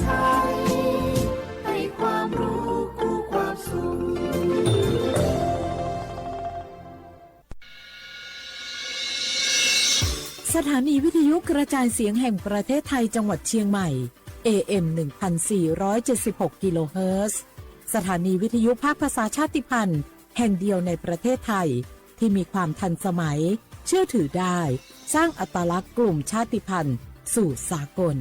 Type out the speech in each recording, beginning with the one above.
ไทย ให้ความรู้คู่ความสุข สถานีวิทยุกระจายเสียงแห่งประเทศไทยจังหวัดเชียงใหม่ เอ เอ็ม หนึ่งพันสี่ร้อยเจ็ดสิบหก กิโลเฮิรตซ์ สถานีวิทยุภาคภาษาชาติพันธุ์แห่งเดียวในประเทศไทย ที่มีความทันสมัย เชื่อถือได้ สร้างอัตลักษณ์กลุ่มชาติพันธุ์สู่สากล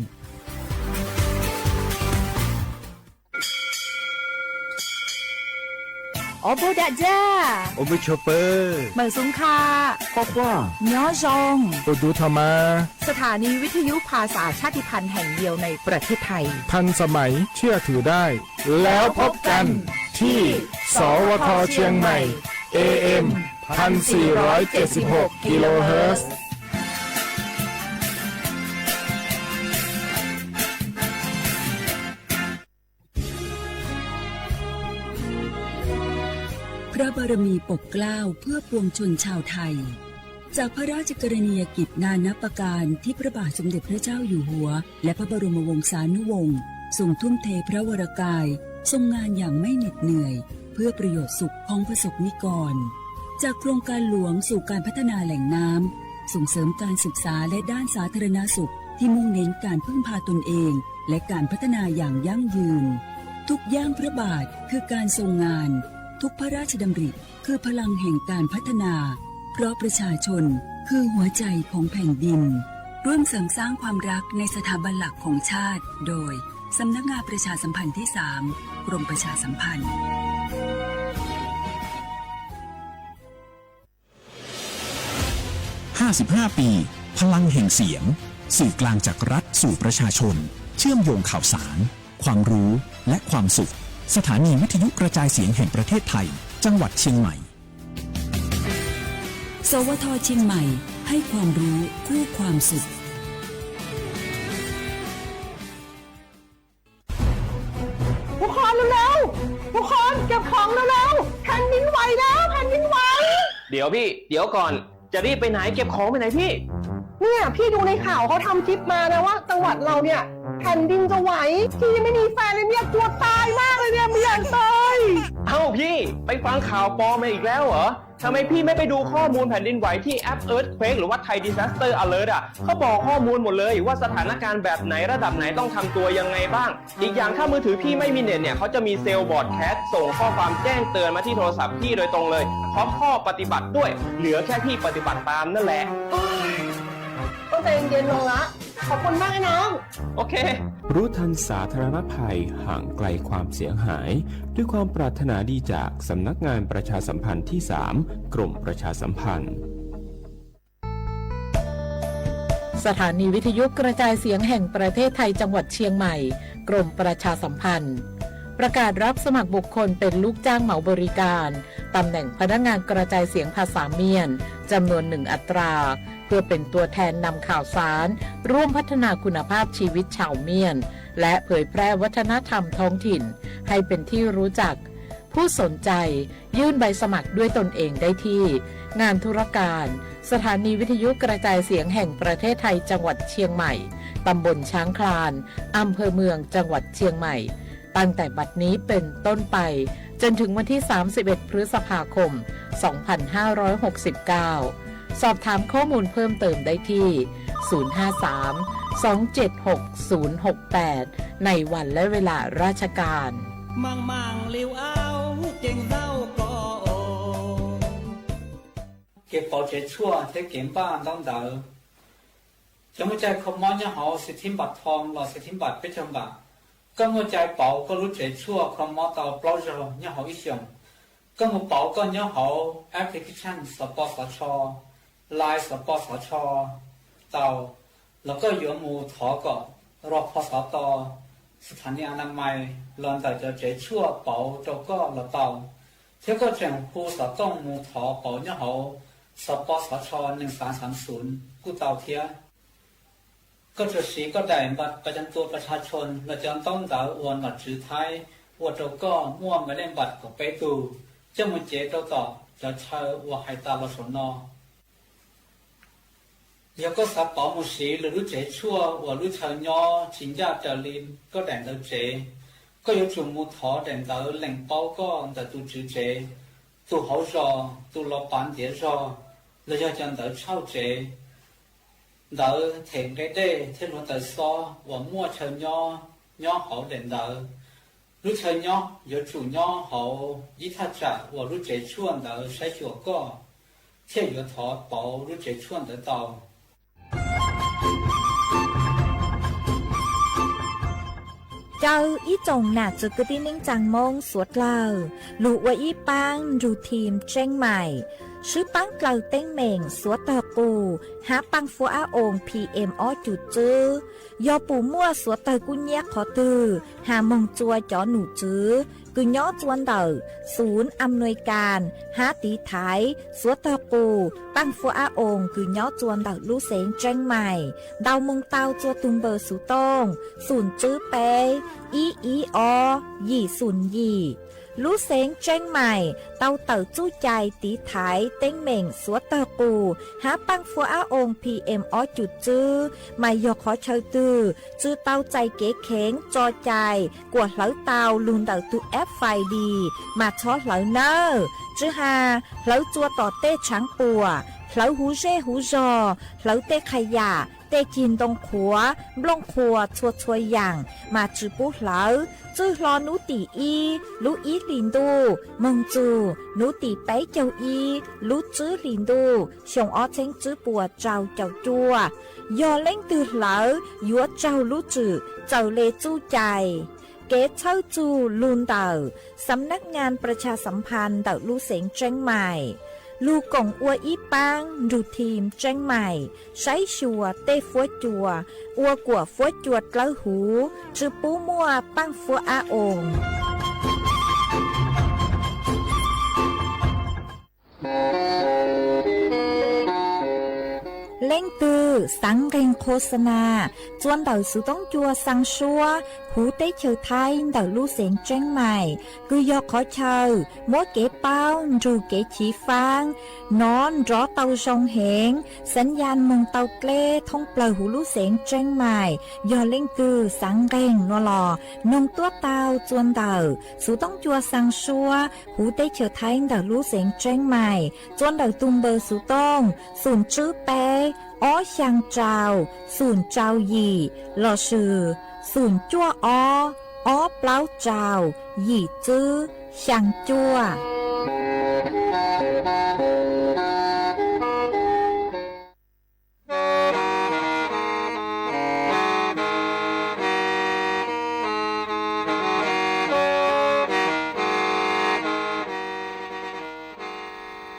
Os puag dam ja, os puag chua pawg, mam xoo kha, qhuav quaj, nyob zoo, ua du tho mas. สถานีวิทยุภาษาชาติพันธุ์แห่งเดียวในประเทศไทย ทันสมัย เชื่อถือได้ แล้วพบกันที่ สวท เชียงใหม่ เอ เอ็ม พันสี่ร้อยเจ็ดสิบหก กิโลเฮิรตซ์ พระบารมีปกเกล้าเพื่อปวงชนชาวไทย จากพระราชกรณียกิจนานับประการที่พระบาทสมเด็จพระเจ้าอยู่หัว และพระบรมวงศานุวงศ์ทรงทุ่มเทพระวรกาย ทรงงานอย่างไม่เหน็ดเหนื่อย เพื่อประโยชน์สุขของประสบนิกร จากโครงการหลวงสู่การพัฒนาแหล่งน้ำ ส่งเสริมการศึกษาและด้านสาธารณสุขที่มุ่งเน้นการพึ่งพาตนเอง และการพัฒนาอย่างยั่งยืน ทุกย่างพระบาทคือการทรงงาน ทุกพระราชดำริคือพลังแห่งการพัฒนา เพราะประชาชนคือหัวใจของแผ่นดิน ร่วมเสริมสร้างความรักในสถาบันหลักของชาติ โดย สำนักงานประชาสัมพันธ์ที่สาม กรมประชาสัมพันธ์ ห้าสิบห้า ปี พลังแห่งเสียง สื่อกลางจากรัฐสู่ประชาชน เชื่อมโยงข่าวสาร ความรู้ และความสุข สถานีวิทยุกระจายเสียงแห่งประเทศไทย จังหวัดเชียงใหม่ สวท เชียงใหม่ ให้ความรู้คู่ความสุข ทุกคนเร็วๆ ทุกคนเก็บของเร็วๆ แผ่นดินไหวแล้ว แผ่นดินไหว เดี๋ยวพี่ เดี๋ยวก่อน จะรีบไปไหน เก็บของไปไหนพี่ เนี่ยพี่ดูในข่าวเขาทำคลิปมานะว่าจังหวัดเราเนี่ยแผ่นดินจะไหว พี่ยังไม่มีแฟนเลยเนี่ยกลัวตายมากเลยเนี่ยไม่อยากตาย เอ้าพี่ ไปฟังข่าวปลอมมาอีกแล้วเหรอ ทำไมพี่ไม่ไปดูข้อมูลแผ่นดินไหวที่แอป Earthquake หรือว่า Thai Disaster Alert อ่ะ เขาบอกข้อมูลหมดเลยว่าสถานการณ์แบบไหนระดับไหนต้องทำตัวยังไงบ้าง อีกอย่างถ้ามือถือพี่ไม่มีเน็ตเนี่ย เขาจะมีเซลล์ broadcast ส่งข้อความแจ้งเตือนมาที่โทรศัพท์พี่โดยตรงเลย พร้อมข้อปฏิบัติด้วย เหลือแค่พี่ปฏิบัติตามนั่นแหละ ต้องใจเย็นๆ ลงละ ขอบคุณมากนะน้อง โอเค รู้ทันสาธารณภัย ห่างไกลความเสียหาย ด้วยความปรารถนาดีจากสำนักงานประชาสัมพันธ์ที่สาม กรมประชาสัมพันธ์ สถานีวิทยุกระจายเสียงแห่งประเทศไทยจังหวัดเชียงใหม่ กรมประชาสัมพันธ์ ประกาศรับสมัครบุคคลเป็นลูกจ้างเหมาบริการ ตำแหน่งพนักงานกระจายเสียงภาษาเมียน จำนวนหนึ่งอัตรา เพื่อเป็นตัวแทนนำข่าวสาร ร่วมพัฒนาคุณภาพชีวิตชาวเมียน และเผยแพร่วัฒนธรรมท้องถิ่น ให้เป็นที่รู้จัก ผู้สนใจยื่นใบสมัครด้วยตนเองได้ที่ งานธุรการ สถานีวิทยุกระจายเสียงแห่งประเทศไทยจังหวัดเชียงใหม่ ตำบลช้างคลาน อำเภอเมืองจังหวัดเชียงใหม่ ตั้งแต่บัดนี้เป็นต้นไป จนถึงวันที่ สามสิบเอ็ด พฤษภาคม สองพันห้าร้อยหกสิบเก้า สอบถามข้อมูลเพิ่มเติมได้ที่ ศูนย์ห้าสาม สองเจ็ดหก ศูนย์หกแปด ในวันและเวลาราชการ Kev pauv tsev tshuaj thiab kev npaj ntaub ntawv. Cov muaj cai kho mob nyob hauv xib thib npam thoo los xib thib npam peb caug npam, koj muaj cai pauv koj lub tsev tshuaj kho mob tau plaub zaug nyob hauv ib xyoos. Koj mus pauv koj nyob hauv application xov pos xov tsho, Line xov pos xov tsho tau, los koj yuav mus thov kom ro pho xov to, xi thas ni a na mai los ntawm cov tsev tshuaj pauv rau koj los tau, thiab koj tseem hu xov tooj mus thov pauv nyob hauv xov pos xov tsho nees xav xav xun kuj tau thiab. Koj tsuas siv koj daim npam pas cam tua pas tha tshoo los cov ntaub ntawv uas nom tswv Thaib ua rau koj muaj npe lej npam kaum peb tug coj mus cev rau tom cov chaw uas hais tas los saum no. Yog koj xav pauv mus siv lwm lub tsev tshuaj uas lub chaw nyob tsis ncaj raws li koj daim ntawv tsev, koj yuav tsum mus thov daim ntawv lees paub koj ntawm tus tswv tsev, tus hauv zos, tus los pav ntiav zog, los yog cov ntawv tshauj tsev, ntawv them nqe dej thiab hluav taws xob uas muaj chaw nyob nyob hauv daim ntawv. Lub chaw nyob yuav tsum nyob hauv ib thaj tsam uas lub tsev tshuaj ntawd saib xyuas koj, thiaj yuav thov pauv lub tsev tshuaj ntawd tau. Caw ib tsoom nam txwv kwv tij neej tsaa Moob suav dlawg lug ua ib paab nrug thim tseeb maim, swb paab dlaws teeb meem suav tawg qus hab paaj fuab ab oos P M ob cum txwb. Yog pum muaj suav tawg kub nyiab qhov twg has moog tsua cov num txwv kws nyob tsua ntawm xum am nuis kas hab tiv thaiv suav tawg qus paaj fuab ab oos kws nyob tsua ntawm lub xeev tseeb maim. Ntaus moog tau tsua tug npawb xuv tooj xum tswb peb ib ib ob yim xum yim. Lub xeev tseeb maim tau tawm txuj cai tiv thaiv teeb meem suav tawg qus hab paaj fuab ab oos P M ob cum txwb, mas yog qhov chaw twg tsi tau txais kev kheev tso cai kuas hlawv tau lug ntawm tug F I D mas txhob hlawv nawb. Tsi has hlawv tsua tom tej tshaav puam, hlawv huv zej huv zog, hlawv tej qha yam, tej cig ntoo qhuav, nplooj qhuas txhua txhua yaam mas tsi pub hlawv. Txwj hlo nub tim ib lub ib hlis ntuj moog txug nub tim peb caug ib lub tswb hlis ntuj xyoo ob txheeb tswb puas rau caum cuaj. Yog leej twg hlawv yuav raug lub tswm txawm le txuj cai. Kev txhawb txug lug ntawm Xam Nab Ngas Pras Tshas Xam Phas ntawm lub xeev tseeb maim. Lug koom ua ib paab nrug thim tseeb maim saib xyuas tej fuab cua, ua kuas fuab cua dlawb huv, tsi pub muaj paaj fuab ab oos. Leej twg xaav nqeeg khos xa nas tsua ntawm xuv toob cua xaa suab huv teb chaws Thaib ntawm lub xeev tseeb maim, kws yog qhov chaw muab kev paub nrug kev chiv faab nov nrov tau zoo heev, xav yas moog tau dleb thoob plawg huv lub xeev tseeb maim. Yog leej twg xaav nqeeg nuav los noog tuab tau tsua ntawm xuv toob cua xaa suab huv teb chaws Thaib ntawm lub xeev tseeb maim tsua ntawm tug npawb xuv tooj xum tswb peb ob xyaa rau xum rau yim lossis xum cuaj ob ob plaub rau yim tswb xyaa cuaj.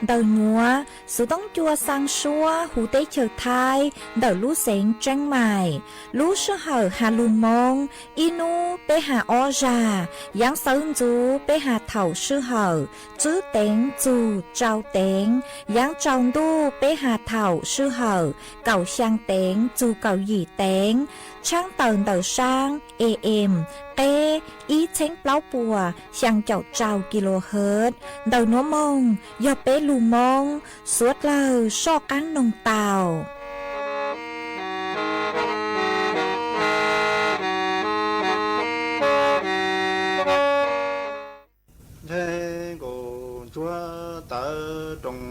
Ntawm nuav xuv toob cua xaa suab huv teb chaws Thaib ntawm lub xeev tseeb maim, lub sij hawm has lug Moob, ib nub peb has ob zag, yaav xawv ntxuv peb has thaum sij hawm tswb teev txug rau teev, yaav tsaus ntuj peb has thaum sij hawm kaum xyaa teev txug kaum yim teev, tshaab tawm ntawm saab A M qeb ib txheeb plaub puas xyaa caum rau kilohertz. Ntawm nuav moog yog peb lug Moob, suav dlawg soj qaab noog tau. Ntshe nkaus ntsuag tawv roos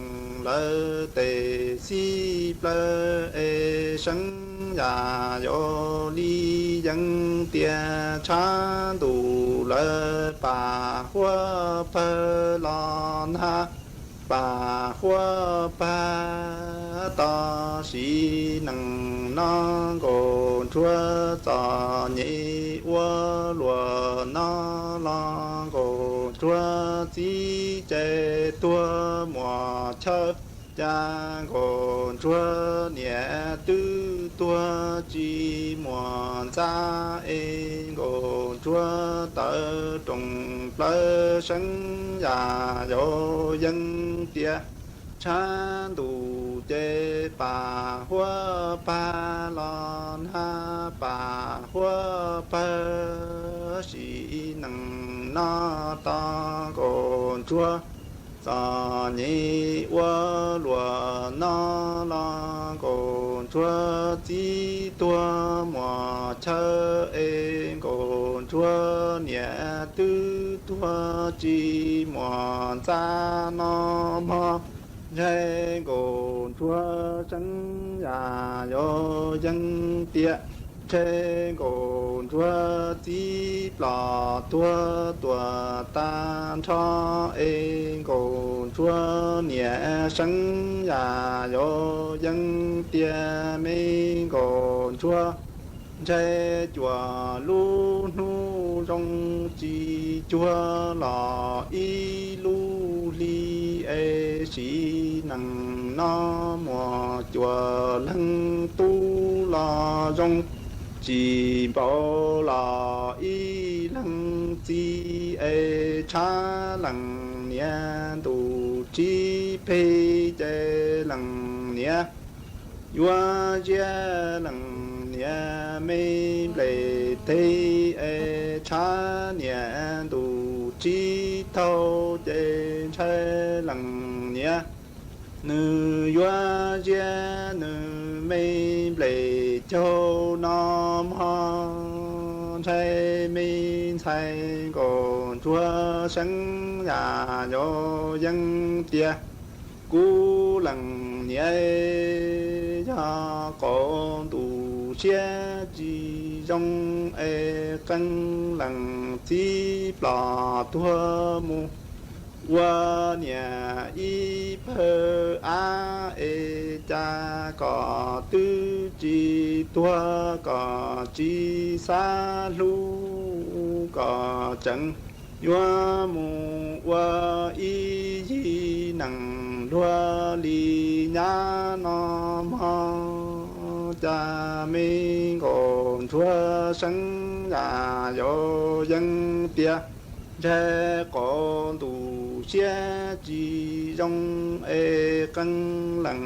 lawv tes xib plawv es seeb yam yuav li yeeb tias tshav ntuj lawv pam huab pawg los nag pam huab pawg. Tab sis neej no nkaus ntsuag txom nyem ua luam no los nkaus ntsuag txib cai tuag muam chaw. Cas nkaus ntsuag niam twb tuag tsis muaj ntxa es nkaus ntsuag tawv roos plawv seeb yam yuav yeeb tias tshav ntuj ces pam huab pawg los nag pam huab pawg. Sim neej no tos nkaus ntsuag txom nyem ua luam no los nkaus ntsuag txiv tuag muaj chaw es nkauj ntsuag niam twb tuag tsis muaj ntxa no mog. Ntshe nkauj ntsuag seev yam yuav yeeb tiag, ntshe nkauj ntsuag txiv plom tuag tuaj tag nrho es nkauj ntsuag niam seev yam yuav yeeb tiag me nkauj ntsuag. Ntshe cuaj lub hnub zoo tsis cuag los ib lub hli es sim neej no muaj cuaj leeg tub los zoo tsis npaum los ib leeg txiv es tshav leej niam ntuj tsib peg ces leej niam yuav ziab leej niam me nplej teg es tshav niam ntuj tsib taug ces ntshai leej niam nws yuav ziab nws me nplej caug no mog. Ntshai me ntxhais nkauj ntsuag seev yam yuav yeeb tiag, kuv leej niam yog qaum ntuj siab tsis zoo es qee leej txiv plom tuag mus ua niam ib pawg av es cas koj twb tsis tuag koj tsis xav hlub koj tseem yuav mus ua ib yig neeg luag li nyab no mog. Cas me nkauj ntsuag seev yam yuav yeeb tiag, ntshai qaum ntuj siab tsis zoo es qee leej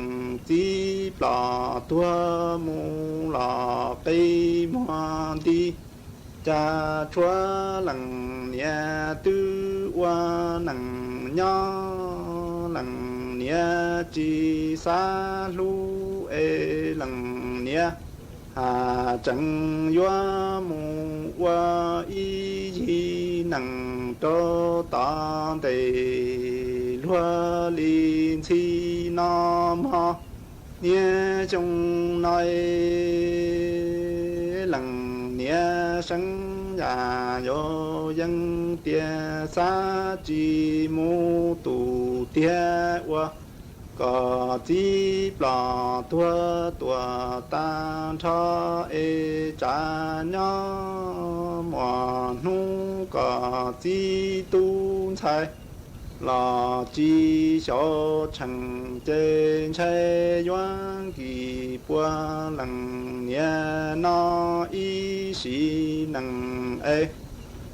txiv plom tuag mus los qe muag nti. Cas tshuav leej niam twb ua neej nyob, leej niam tsis xav hlub es leej niam has tseem yuav mus ua ib yig neeg rau tom ntej luag li ntxhi no mog. Niaj xyoo no leej niam seev yam yuav yeeb tiag, xav tsis mus tus tiag ua kom txiv plom tuag tuaj tag nrho es tsav nyob muaj hnub kom txiv tub ntxhais los tsis xyaum tsheej ces ntshai yuav kis puag leej niam no ib sim neej es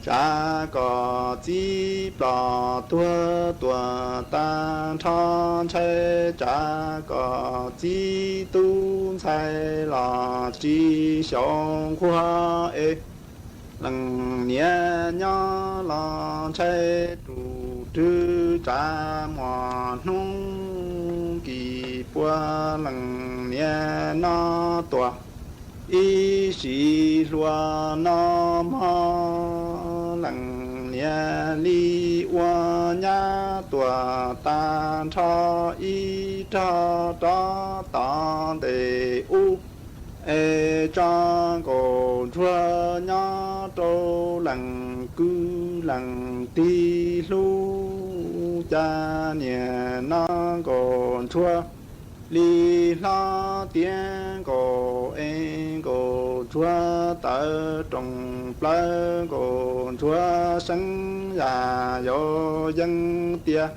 tsav kom txiv plom tuag tuaj tag nrho, ntshai tsav kom txiv tub ntxhais los tsis xyaum nquag es leej niam nyob los ntshai tus rwg tsav muaj hnub kis puag leej niam no tuaj ib sim hluas no mog. Leej niam li ua nyab tuaj tag nrho ib rog rov tom ntej ub es tso nkauj ntsuag nyob rau leej kwv leej tij hlub. Cas niaj no nkauj ntsuag li hlob tiav nkaus es nkauj ntsuag tawv rooj plawv, nkauj ntsuag seev yam yuav yeeb tiag,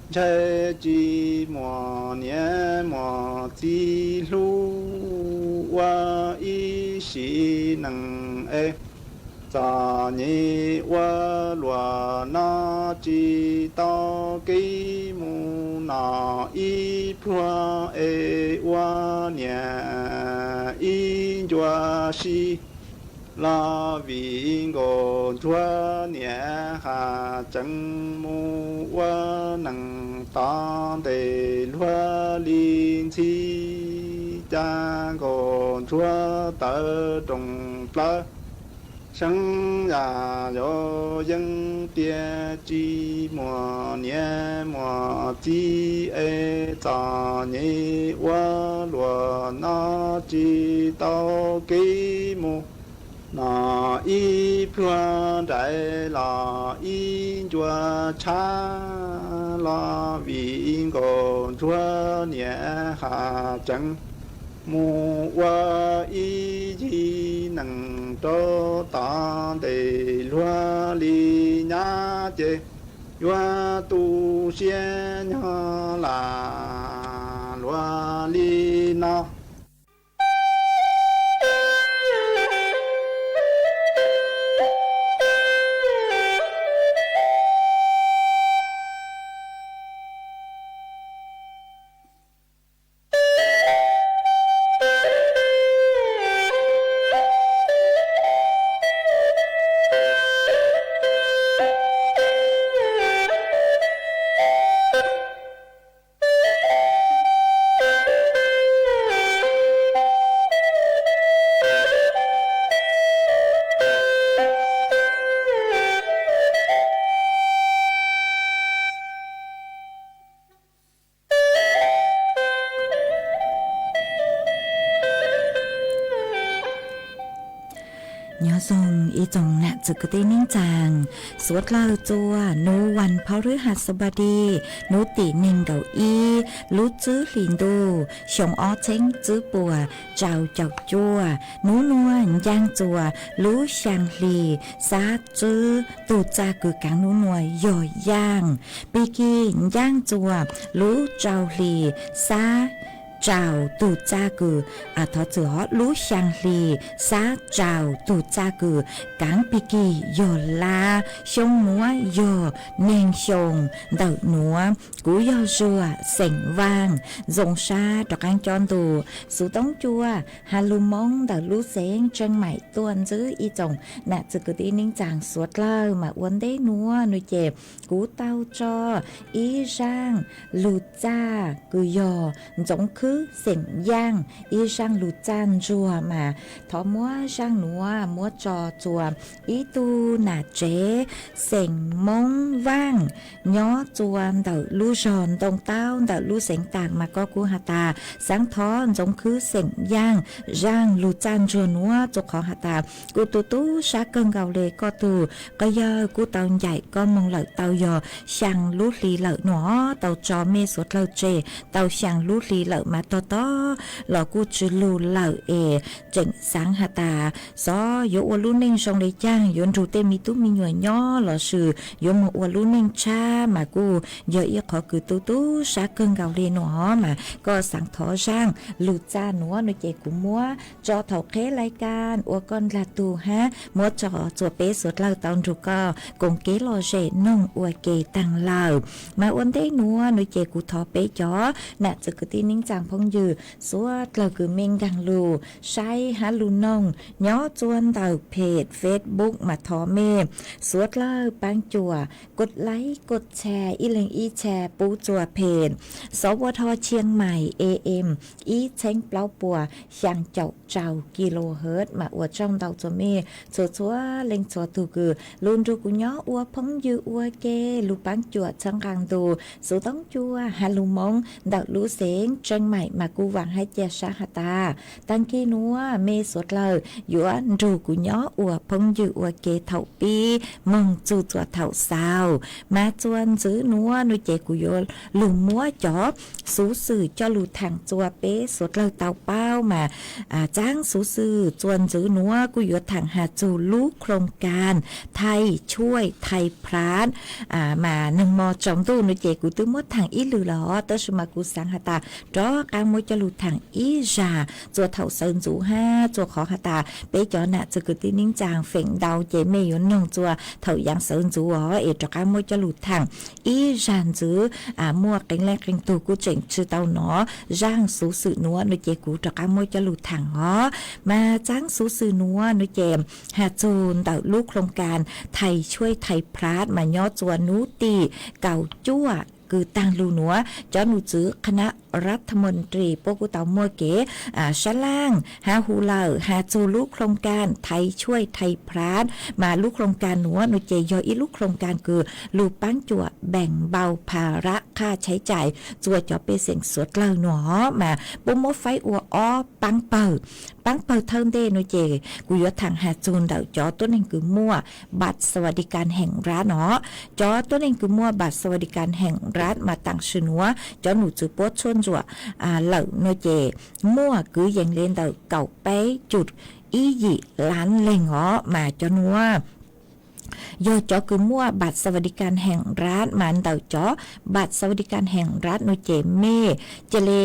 ntshai tsis muaj niam muaj txiv hlub ua ib sim neej es txom nyem ua luaj no tsis tau kev mus noj ib pluag es ua niam ib ncua si los vim nkauj ntsuag niam has tseem mus ua neej tom ntej luag li ntxhi. nkauj ntsuag tawv rooj plawv, seeb yam yuav yeeb tiaj tsis muaj niam muaj txiv es txom nyem ua luaj no tsis tau kev mus. No ib pluag nraim los ib ncua tshav los vim nkauj ntsuag niam has tseev mus ua ib yig neeg rau tom ntej luag li nyab ces yuav tu siab nyob lam luag li no. Nyob zoo ib tsoom nam txiv kwv tij neej tsaa, suav dlawg txua nub vas phau rwb has xab npaj di, nub tim neeg nkaum ib lub tsib hlis ntuj xyoo ob txheeb tsib puas rau caum cuaj, nub nuav ncaaj txuas lub xyaa hlis xab tsib tug txaj kws kaav nub nuav yog yaaj. Pig kig ncaaj txuas lub rau hlis xab rau tug txaj kws, thov txim, lub xyaa hlis xab rau tug txaj kws kaav pig kig yog lab. Xyoo nuav yog neeg xyoo ntawm nuav. Kuv yog Zuag xeem Vaaj, zoo sab rov qaab cob ntu xuv toob cua has lug Moob ntawm lub xeev Tseej Maim tuaj ntsib ib tsoom nam txiv kwv tij neej tsaa suav dlawg. Mas ua ntej nuav nua ces kuv tau tso ib zaaj lug txaj kws yog Ntxoov Khwb xeem Yaaj ib zaaj lug txaj ntsuag mas thov muab zaaj nuav muab tso txua ib tug nam tsev xeem Moob Vaaj nyob txua ntawm lub zog Ntoo Taub ntawm lub xeev Taam. Mas koj kuj has tas xaav thov Ntxoov Khwb xeem Yaaj zaaj lug txaj ntsuag nuav txua qhov has tas kuj tu tub sab kawg nkaus le. Koj tug quas yawg kuj tau ncaim koj moog lawm tau yog xyaa lub hli lawm nuav, tau tso mej suav dlawg tseg tau xyaa lub hli lawm mas tog tog los kuj tsi lug lawm es tseem xaav has tas xyov yuav ua lub neej zoo le caag, yuav nrug tej me tub me nyuam nyob lossis yuav moog ua lub neej tshab mas kuj yog ib qhov kws tu tub sab kawg nkaus le nuav. Mas koj xaav thov zaaj lug txaj nuav nua ces kuv muab tso thaum qheb lais kas ua koj ndlag tug hab muab tso txua peb suav dlawg tau nrug koj koom kev lom zem noog ua ke taag lawm. Mas ua ntej nuav nua ces kuv thov peb cov nam txiv kwv tij neej tsaa phooj ywg suav dlawg kws mej nkaag lug saib hab lug noog nyob txua ntawm phem Facebook mas thov mej suav dlawg paab cuam koj like koj share ib leeg ib share pub txua phem Sov Ua Dho Chiang Mai A M ib txheeb plaub puas xyaa caum rau kilohertz. Mas ua tsaug ntau txua mej txhua txhua leej txhua tug kws lug nrug kuv nyob ua phooj ywg ua ke lug paab cuam txhawb nqaa ntu xuv toob cua has lug Moob ntawm lub xeev Tseej Maim. Mas kuj vaam hab ca sab has tas taag kis nuav mej suav dlawg yuav nrug kuv nyob ua phooj ywg ua ke thaum pib moog txug txua thaum xaus. Mas txua ntxiv nuav nua ces kuv yuav lug muab cov xuv xwm coj lug thaam txua peb suav dlawg tau paub. Mas txaab xuv xwm txua ntxiv nuav kuj yuav thaam has txug lub khoo kas Thai Chuaij Thai Plat. Mas neeg mo tsaus ntuj nua ces kuv twb muab thaam ib lwm lawm hov, tab sis mas kuv xaav has tas rov qaab muab coj lug thaam ib zag txua thaum sawv ntxuv hab txua qhov has tas peb cov nam txiv kwv tij neej tsaa feem ntau ces mej yuav noog txua thaum yaav sawv ntxuv os, es rov qaab muab coj lug thaam ib zag ntxiv. Muaj qee leej qee tug kuj tseem tsi tau nov zaaj xuv xwm nuav nua ces kuv rov qaab muab coj lug thaam os. Mas txaab xuv xwm nuav nua ces has txug ntawm lub khoo kas Thai Chuaij Thai Plat mas nyob txua nub tim kaum cuaj kws taag lug nuav, cov num txwv คณะรัฐมนตรี puab kuj tau muaj kev sab laaj has hu lawm has txug lub โครงการไทยช่วยไทยพลัส mas lub โครงการ nuav nua ces yog ib lub โครงการ kws lug paab cuam แบ่งเบาภาระค่าใช้จ่าย txua cov pej xeem suav dlawg nua, mas puab muab faib ua ob paab pawg. Paab pawg thawj ntej nua ces kuv yuav thaam has txug ntawm cov tuab neeg kws muaj บัตรสวัสดิการแห่งรัฐ no. Cov tuab neeg kws muaj บัตรสวัสดิการแห่งรัฐ mas taam sim nuav cov num txwv puab tshuaj ntsuam lawm nua ces muaj kwv yees le ntawm kaum peb cum ib yim lab leeg os, mas cov nuav yog cov kws muaj บัตรสวัสดิการแห่งรัฐ mas ntawm cov บัตรสวัสดิการแห่งรัฐ nua ces mej ca le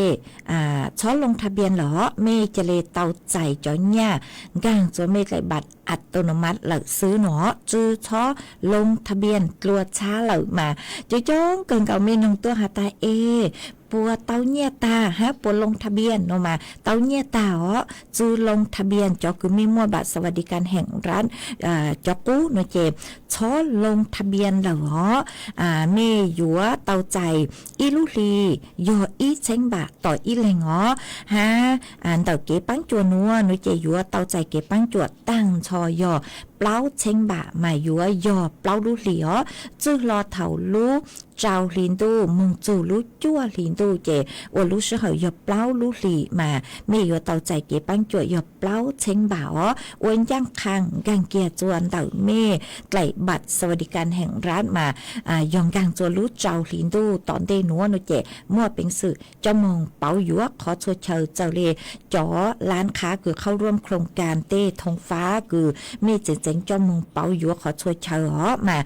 txhob ลงทะเบียน lawm os, mej ca le tau txais cov nyaj nkaag txua mej dlaim บัตรอัตโนมัติ lawm xwb no, tsi txhob ลงทะเบียน dlua txhab lawm mas coob coob kawg nkaus mej noog tuaj has tas es puas tau nyaj tag hab puas ลงทะเบียน no mas tau nyaj tag os, tsi ลงทะเบียน. Cov kws mej muaj บัตรสวัสดิการแห่งรัฐ cov qub nua ces txhob ลงทะเบียน lawm os, mej yuav tau txais ib lub hli yog ib txheeb npam tom ib leeg os, hab ntawm kev paab cuam nuav nua ces yuav tau txais kev paab cuam taag nrho yog plaub txheeb npam mas yuav yog plaub lub hli os, txwj hlo thaum lub rau hli ntuj moog txug lub cuaj hli ntuj ces ua lub sij hawm yog plaub lub hli mas mej yuav tau txais kev paab cuam yog plaub txheeb npam os, ua ncaaj qha nkaag kiag txua ntawm mej dlaim บัตรสวัสดิการแห่งรัฐ mas yog nkaag txua lub rau hli ntuj tom ntej nuav nua ces muaj peev xwm coj moog pauv yuav qhov txhua chaw txawm le cov ร้านค้า kws เข้าร่วมโครงการ tej thoo fab kws mej tseem tseev coj moog pauv yuav qhov txhua chaw os, mas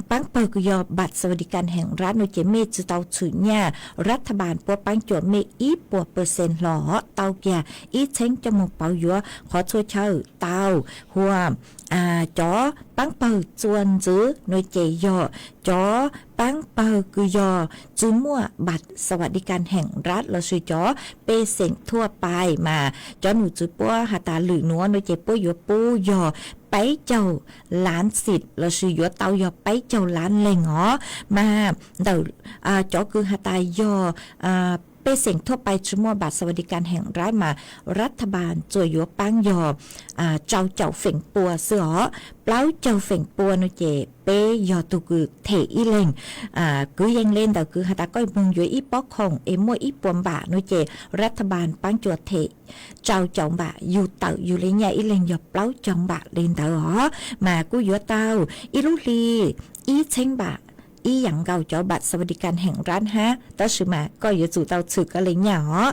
paab pawg kws yog บัตรสวัสดิการแห่งรัฐ nua ces mej tsi tau txhwm nyaj, รัฐบาล puab paab cuam mej ib puas percent hlo, tau kiag ib txheeb coj moog pauv yuav qhov txhua chaw tau. Huam cov paab pawg txuas ntxiv nua ces yog cov paab pawg kws yog tsi muaj บัตรสวัสดิการแห่งรัฐ lossis cov pej xeem thuaj pais mas cov num txwv puab has tas lwm nuav nua ces puab yuav pub yog peb caug lab xim lossis yuav tau yog peb caug lab leeg os, mas ntawm cov kws has tas yog pej xeem thuaj pais tsi muaj บัตรสวัสดิการแห่งรัฐ mas รัฐบาล txuas yuav paab yog rau caum feem pua xwb os, plaub caug feem pua nua ces peb yog tug kws them ib leeg. Kwv yees le ntawm kws has tas koj moog yuav ib pob khoom es muaj ib puas npam nua ces รัฐบาล paab cuam them rau caum npam, yug tawm yug le nyaj ib leeg yog plaub caug npam le ntawd os, mas kuj yuav tau ib lub hli ib txheeb npam ib yaam nkaus cov บัตรสวัสดิการแห่งรัฐ hab, tab sis mas koj yuav tsum tau txhwm koj le nyaj os.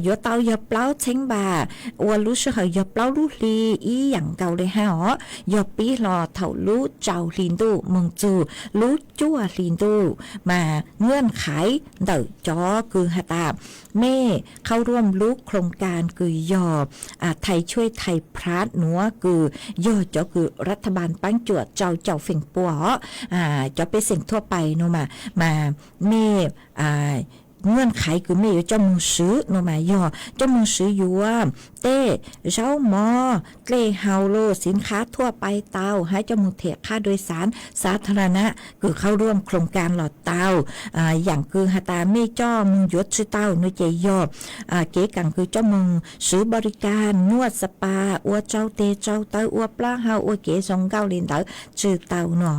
Yuav tau yog plaub txheeb npam, ua lub sij hawm yog plaub lub hli ib yaam nkaus le hab os, yog pib hlo thaum lub rau hli ntuj moog txug lub cuaj hli ntuj, mas เงื่อนไข ntawm cov kws has tas mej เข้าร่วม lub โครงการ kws yog ไทยช่วยไทยพลัส nuav kws yog cov kws รัฐบาล paab cuam rau caum feem pua os, cov pej xeem thuaj pais nua mas, mas mej เงื่อนไข kws mej yuav coj moog swv nua mas yog coj moog swv yuav tej zaub mov dlej haus los สินค้าทั่วไป tau, hab coj moog them ค่าโดยสารสาธารณะ kws เข้าร่วม โครงการ los tau. Yaam kws has tas mej coj moog yuav tsi tau nua ces yog kev kaam kws coj moog swv บริการ นวด สปา, ua tsau teg tsau taw, ua plaub hau, ua kev zoo nkauj le ntawd tsi tau nua.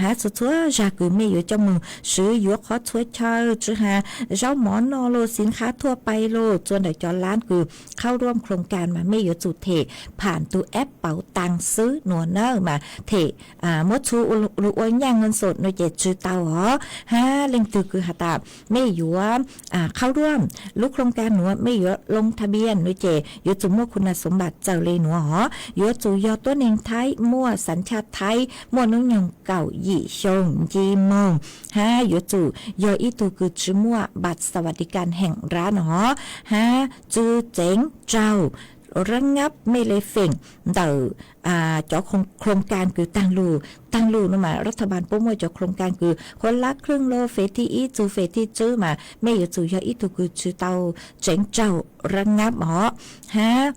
Hab txhua txhua zag kws mej yuav coj moog swv yuav qhov txhua chaw tsi has zaub mov noj los สินค้าทั่วไป los txua ntawm cov lab kws เข้าร่วม โครงการ mas mej yuav tsum them pham tug แอปเป๋าตัง xwb nua na, mas them muab txhua lug ua nyaj เงินสด nua ces tsi tau os. Hab leej twg kws has tas mej yuav เข้าร่วม lub โครงการ nuav mej yuav ลงทะเบียน nua ces yuav tsum muaj คุณสมบัติ txawm le nuav os. Yuav tsum yog tuab neeg Thaib muaj สัญชาติไทย muaj hnub nyoog kaum yim xyoo nci moog, hab yuav tsum yog ib tug kws tsi muaj บัตรสวัสดิการแห่งรัฐ no, hab tsi tseev raug ระงับ mej le feem ntawm cov โครงการ kws taag lug, taag lug no mas รัฐบาล puab muaj cov โครงการ kws คนละครึ่ง los fem thib ib txug fem thib tswb mas mej yuav tsum yog ib tug kws tsi tau tseev raug ระงับ os. Hab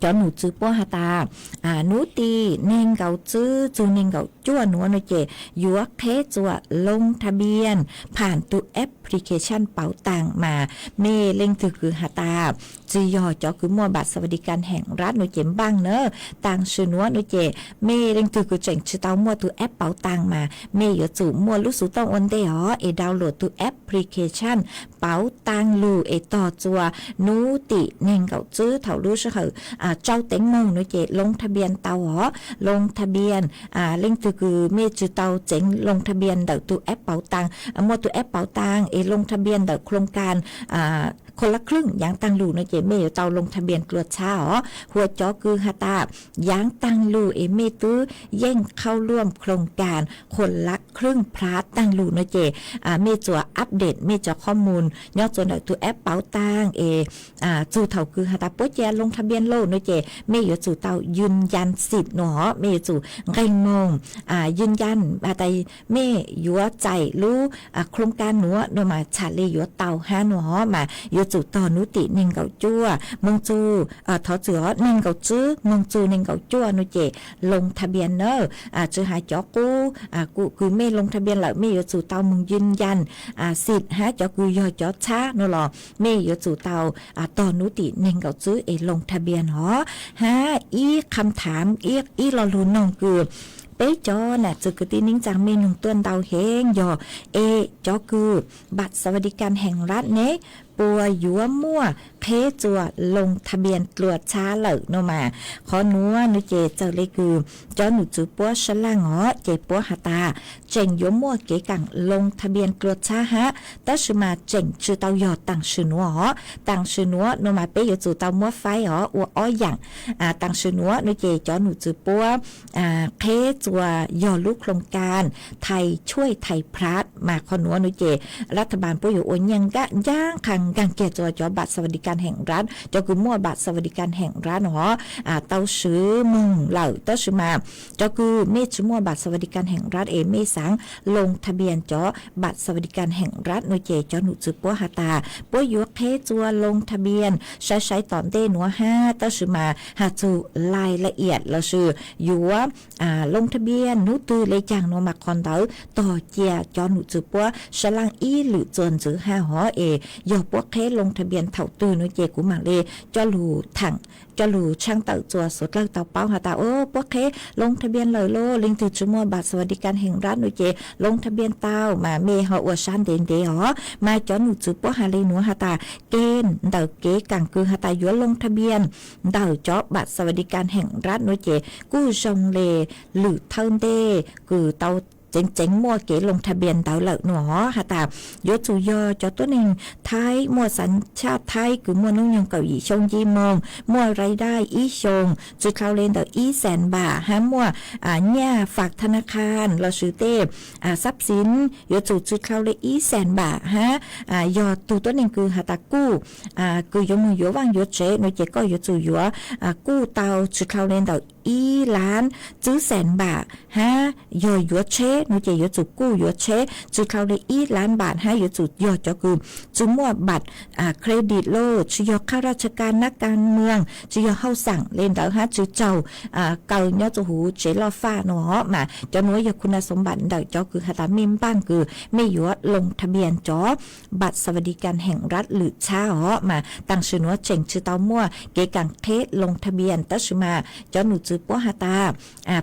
cov nom tswv puab has tas, hnub tim neeg nkaum tswb txug neeg nkaum cuaj nuav no ces yuav qheb txuas loo tha bian pham tug application pauv taag mas mej leej twg kws has tas tsi yog cov kws muaj npam xas vas di kas heem rab no ces npaaj na. Taam sim nuav no ces mej leej twg kws tseem tsi tau muaj tug app pauv taag mas mej yuav tsum muaj lub xuv tooj ua ntej os es download tug application pauv taag lug es tog txuas hnub tim neeg nkaum tswb thaum lub sij hawm rau teev moog no ces loo tha bian tau os. Loo tha bian, leej twg kws mej tsi tau tseev loo tha bian ntawm tug app pauv taag, muaj tug app pauv taag es loo tha bian ntawm khoo kas khoo lab khlooj yaav taag lug no ces mej yuav tau loo tha bian dlua txhab os. Hua cov kws has tas yaav taag lug es mej twb yeej khauj luam khoo kas khoo lab khlooj plab taag lug no ces mej tsuas update mej cov qhov mus nyob txuas ntawm tug app pauv taag es txug thaum kws has tas puab ca loo tha bian lug no ces mej yuav tsum tau yws yas xim no os, mej yuav tsum nqee moog yws yas has tas mej yuav txais lub khoo kas nuav no mas txhaj le yuav tau hab no os mas yuav tsum tog hnub tim neeg nkaum cuaj moog txug, thov txwm os, neeg nkaum tswb moog txug neeg nkaum cuaj no ces loo tha bian na. Tsi has cov qub kws mej loo tha bian lawm mej yuav tsum tau moog yws yas xim hab cov kws yog cov txhab no los mej yuav tsum tau tog hnub tim neeg nkaum tswb es loo tha bian os. Hab ib qham thaam, ib lo lug noog kws peb cov nam txwv kwv tij neej tsaa mej noog tuaj ntau heev yog es cov kws npam xas vas di kas heem rab ne puas yuav muaj qheb txuas loo tha bian dlua txhab lawm no mas qhov nuav no ces txawm le kws cov nom tswv puab sab laaj os ces puab has tas tseem yuav muaj kev kaam loo tha bian dlua txhab hab tab sis mas tseem tsi tau yog taam sim nuav os. Taam sim nuav no mas peb yuav tsum tau muab faib os ua ob yaam. Taam sim nuav no ces cov nom tswv puab qheb txuas yog lub khoo kas thais tshuaj thais plab mas qhov nuav no ces lab tha npaas puab yuav ua nyiaj ncaaj qha nkaag kiag txuas cov npam xas vas di kas heem rab, cov kws muaj npam xas vas di kas heem rab no tau swv moog lawm tab sis mas cov kws mej tsi muaj npam xas vas di kas heem rab es mej xaav loo tha bian cov npam xas vas di kas heem rab no ces cov nom tswv puab has tas puab yuav qheb txuas loo tha bian sai sai tom ntej nuav hab tab sis mas has txug lais la iam lossis yuav loo tha bian hnub twg le caag no mas qhov ntawd tog cia cov nom tswv puab sab laaj ib lwm txuas ntxiv hab hov es yog puab qheb loo tha bian thaum twg no ces kuv maam le coj lug thaam, coj lug tshaaj tawm txuas suav dlawg tau paub has tas puab qheb loo tha bian lawm lauj, leej twg tsi muaj npam xas vas di kas heem rab no ces loo tha bian tau mas mej ho ua sab ntev ntev os. Mas cov nom tswv puab has le nuav has tas kev ntawm kev kaam kws has tas yuav loo tha bian ntawm cov npam xas vas di kas heem rab no ces kuj zoo le lwm thawj ntej kws tau tseev tseev muaj kev loo tha bian ntawd lawm no os has tas yuav tsum yog cov tuab neeg Thaib muaj xas tshaj Thaib kws muaj noob nyoog kaum yim xyoo nce moog, muaj rai daj ib xyoos tsi dlhau le ntawm ib xees npam hab muaj nyiaj fam tha na kha lossis tej xab xiv yuav tsum tsi dlhau le ib xees npam hab yog tug tuab neeg kws has tas kuj kws yuav moog yuav vaaj yuav tsev no ces koj yuav tsum yuav kuj tau tsi dlhau le ntawm ib lab tsib xees npam hab yog yuav tsheb no ces yuav tsum kuj yuav tsheb tsi dlhau le ib lab npam hab yuav tsum yog cov kws tsi muaj npam credit lauj, tsi yog khaj raj tsha kas nab kas mws, tsi yog hauj xaam le ntawd hab tsi tsaug kaw nyob rua huv tsev loj faj no os mas cov nuav yog khu na xoov npam ntawm cov kws has tas mej npaaj kws mej yuav loo tha bian cov npam xas vas di kas heem rab lwm txhab os mas taam sim nuav tseem tsi tau muaj kev kaam qheb loo tha bian tab sis mas cov nom tswv puab has tas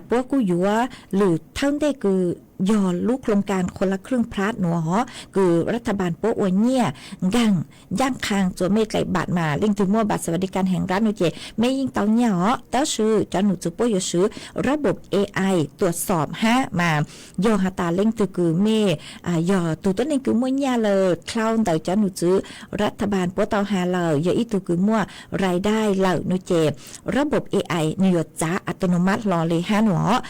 puab kuj yuav lwm thawj ntej kws yog lub khoo kas khua laj khwj plab nuav hov kws lab tha npaas puab ua nyiaj nkaag ncaaj qha txuas mej dlaim npam mas leej twg muaj npam xas vas di kas heem rab no ces mej yeej tau nyiaj os tab sis cov nom tswv puab yuav swv rab npam A I tuam xoom hab mas yog has tas leej twg kws mej yog tug tuab neeg kws muaj nyiaj lawm dlhau ntawm cov nom tswv lab tha npaas puab tau has lawm yog ib tug kws muaj rai daj lawm no ces rab npam A I nwg yuav txav a to no mab hlo le hab no os.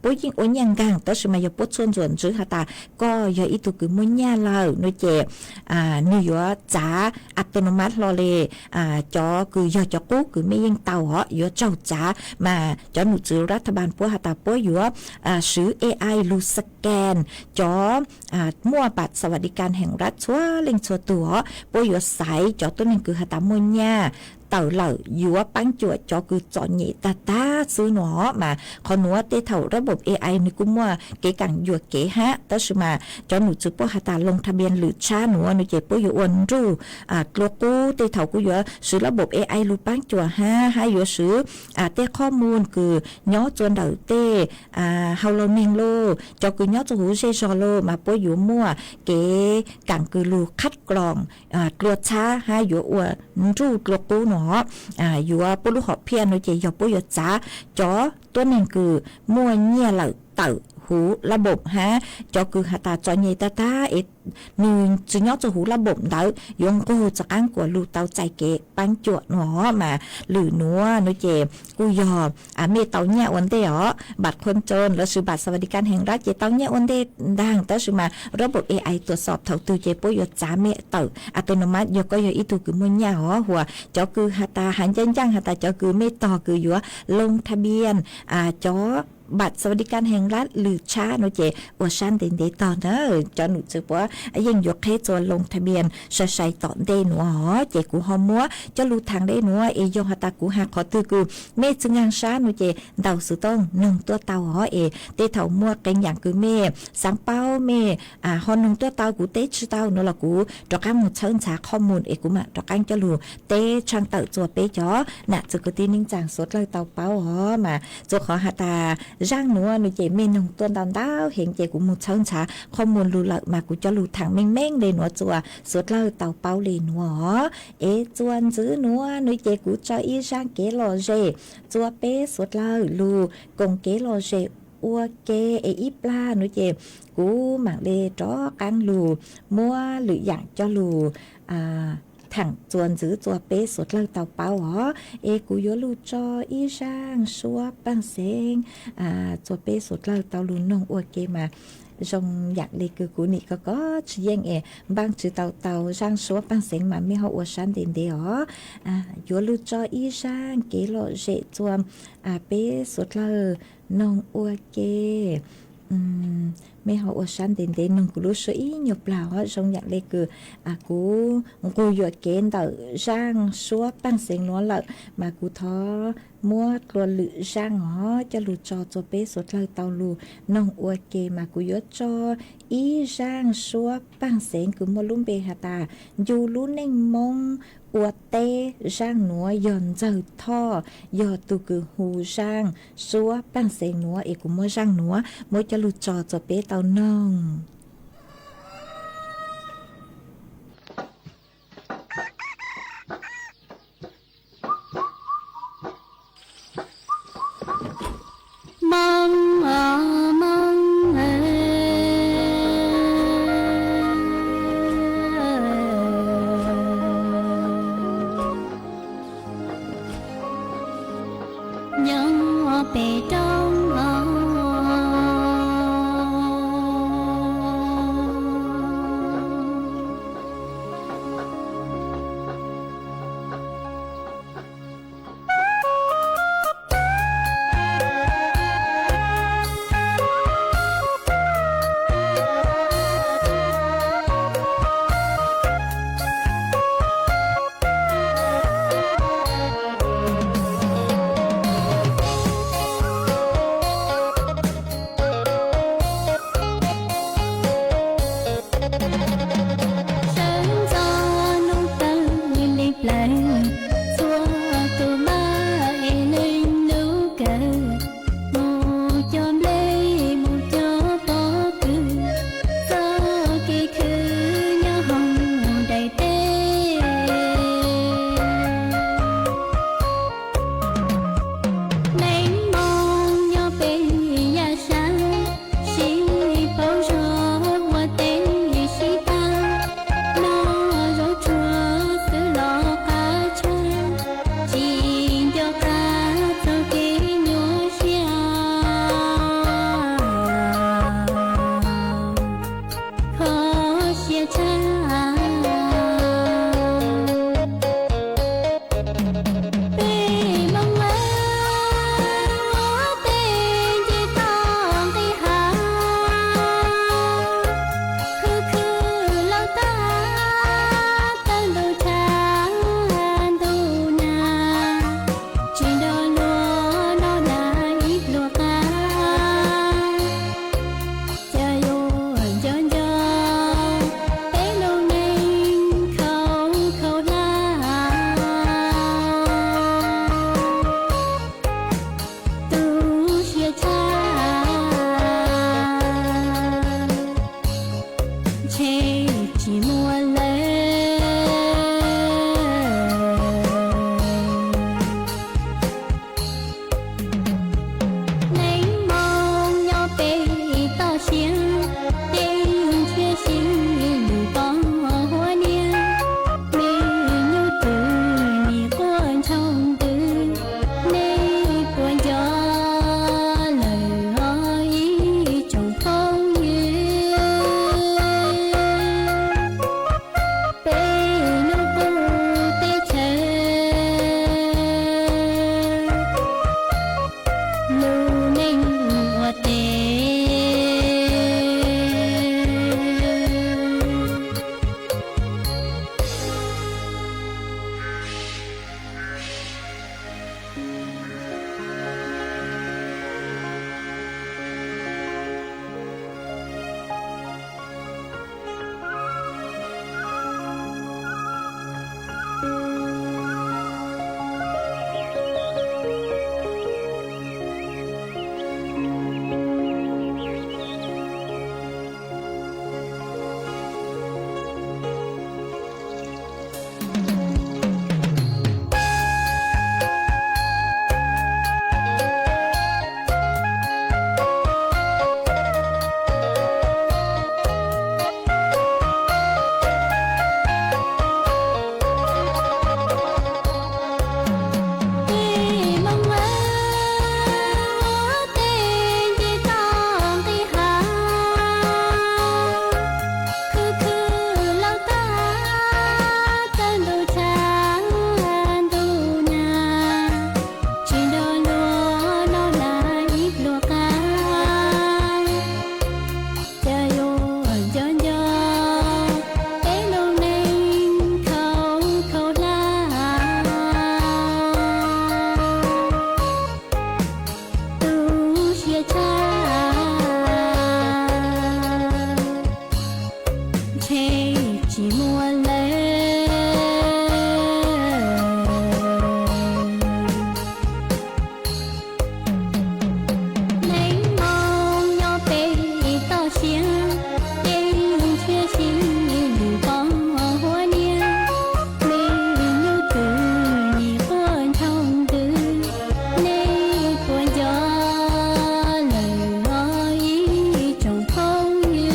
Puab yeej ua nyiaj nkaag tab sis mas yog puab tshuaj ntxuam ntxiv has tas koj yog ib tug kws muaj nyiaj lawm no ces nwg yuav txav a to no mab hlo le cov kws yog cov qub kws mej yeej tau os yuav tsaug txav mas cov nom tswv lab tha npaas puab has tas puab yuav swv A I lug scan cov muaj npam xas vas di kas heem rab txhua leej txhua tug os puab yuav xaiv cov tuab neeg kws has tas muaj nyiaj tawm lawm yuav paab cuam cov kws txom nyem tag tag xwb no mas qhov nuav tej thaum rab npaum A I nws kuj muaj kev kaam yuam kev hab, tab sis mas cov num txwv puab has tas loo tha npias lwm tshab nuav no ces puab yuav ua nruj dlua qub, tej thaum kuj yuav swv rab npaum A I lug paab cuam hab, hab yuav swv tej qhob mus kws nyob txua ntawm tej hauv lauj neeg lauj, cov kws nyob txua huv zej zog lauj mas puab yuav muaj kev kaam kws lug qhab kloom dlua tshab hab yuav ua nruj dlua qub no. Yuav puab lub hom phiaj no ces yog puab yuav txav cov tuab neeg kws muaj nyiaj lawm tawm huv rab npaum hab cov kws has tas txom nyem tag tag es nws tsis nyob txua huv rab npaum ntawd yuav nqug txav qaab kuas lug tau txais kev paab cuam no mas lwm nuav no ces kuj yog mej tau nyaj ua ntej os. Npam qhuam tsoos lossis npam xa vas di kas heev lab ces tau nyaj ua ntej ntaag, tab sis mas rab npaum A I tuam xoom thaum twg ces puab yuav txav mej tawm a tu no mas yog koj yog ib tug kws muaj nyaj os. Huas cov kws has tas has ncaaj ncaaj has tas cov kws mej tog kws yuav loo tha npias cov npam xa vas di kas heev lab lwm tshab no ces ua sab ntev ntev tog na. Cov num txwv puab yeej yuav qheb txua loo tha npias sai sai tom ntej nuav os. Ces kuv ho muab coj lug thaam le nuav es yog has tas kuv has qhov twg kws mej tsi nkaag sab no ces ntaus xuv tooj noog tuaj tau os. Es tej thaum muaj qee yaam kws mej xaav paub mej ho noog tuaj tau kuv teb tsi tau no los kuv rov qaab moog txhawb ntxhav qhov mus es kuv maam rov qaab coj lug teb tshaaj tawm txua peb cov nam txiv kwv tij neej tsaa suav dlawg tau paub os. Mas txua qhov has tas zaaj nuav no ces mej noog tuaj ntau ntau heev ces kuv moog txhawb ntxhav qhov mus lug lawm mas kuv coj lug thaam meej meej le nuav txua suav dlawg tau paub le nuav os. Es txua ntxiv nuav no ces kuv tso ib zaaj kev lom zem txua peb suav dlawg lug koom kev lom zem ua ke. Es ib plag no ces kuv maam le rov qaab lug muab lwm yaam coj lug thaam txua ntxiv txua peb suav dlawg tau paub os. Es kuv yuav lug tso ib zaaj suab paaj xeev txua peb suav dlawg tau lug noog ua ke mas zoo yaam le kws kuv nim ko kov tsi yeej es npaaj tsi tau tau zaaj suab paaj xeev mas mej ho ua sab ntev ntev os. Yuav lug tso ib zaaj kev lom zem txua peb suav dlawg noog ua ke. Mej ho ua sab ntev ntev noog kuv lub suab ib nyuag plag os. Zoo yaam le kws kuv nqug yuam kev ntawm zaaj suab paaj xeev nuav lawm mas kuv thov muab dlua lwm zaaj os coj lug tso txua peb suav dlawg tau lug noog ua ke. Mas kuv yuav tso ib zaaj suab paaj xeev kws muaj lub npe has tas ncu lub neej Moob ua teb. Zaaj nuav yog Ntxawg Thoj yog tug kws hu zaaj suab paaj xeev nuav es kuv muab zaaj nuav muab coj lug tso txua peb tau noog. Moob, Moob, nyob pem roob los Peb toj siab, peb ntsia sib lwm pom huab niam, me nyuj twm nim quaj ntshoo ntws, nej puas nco lawm os ib tsoom phooj ywg? Peb lub qub teb chaws lub neej ua tes. Tej Hmoob ua teb nce toj nqis hav, khwv khwv laus tag, txawg ntuj tshav ntuj nag, tsis nrog luag noj hnav ib pluag qab. Cas yuav nco nco peb lub neej khaus khaus hlab, tu siab tshaj ntshe tsis muaj lawm. Neej Hmoob nyob peb toj siab, peb ntsia sib lwm pom huab niam, me nyuj twm nim quaj ntshoo ntws, nej puas nco lawm os ib tsoom phooj ywg?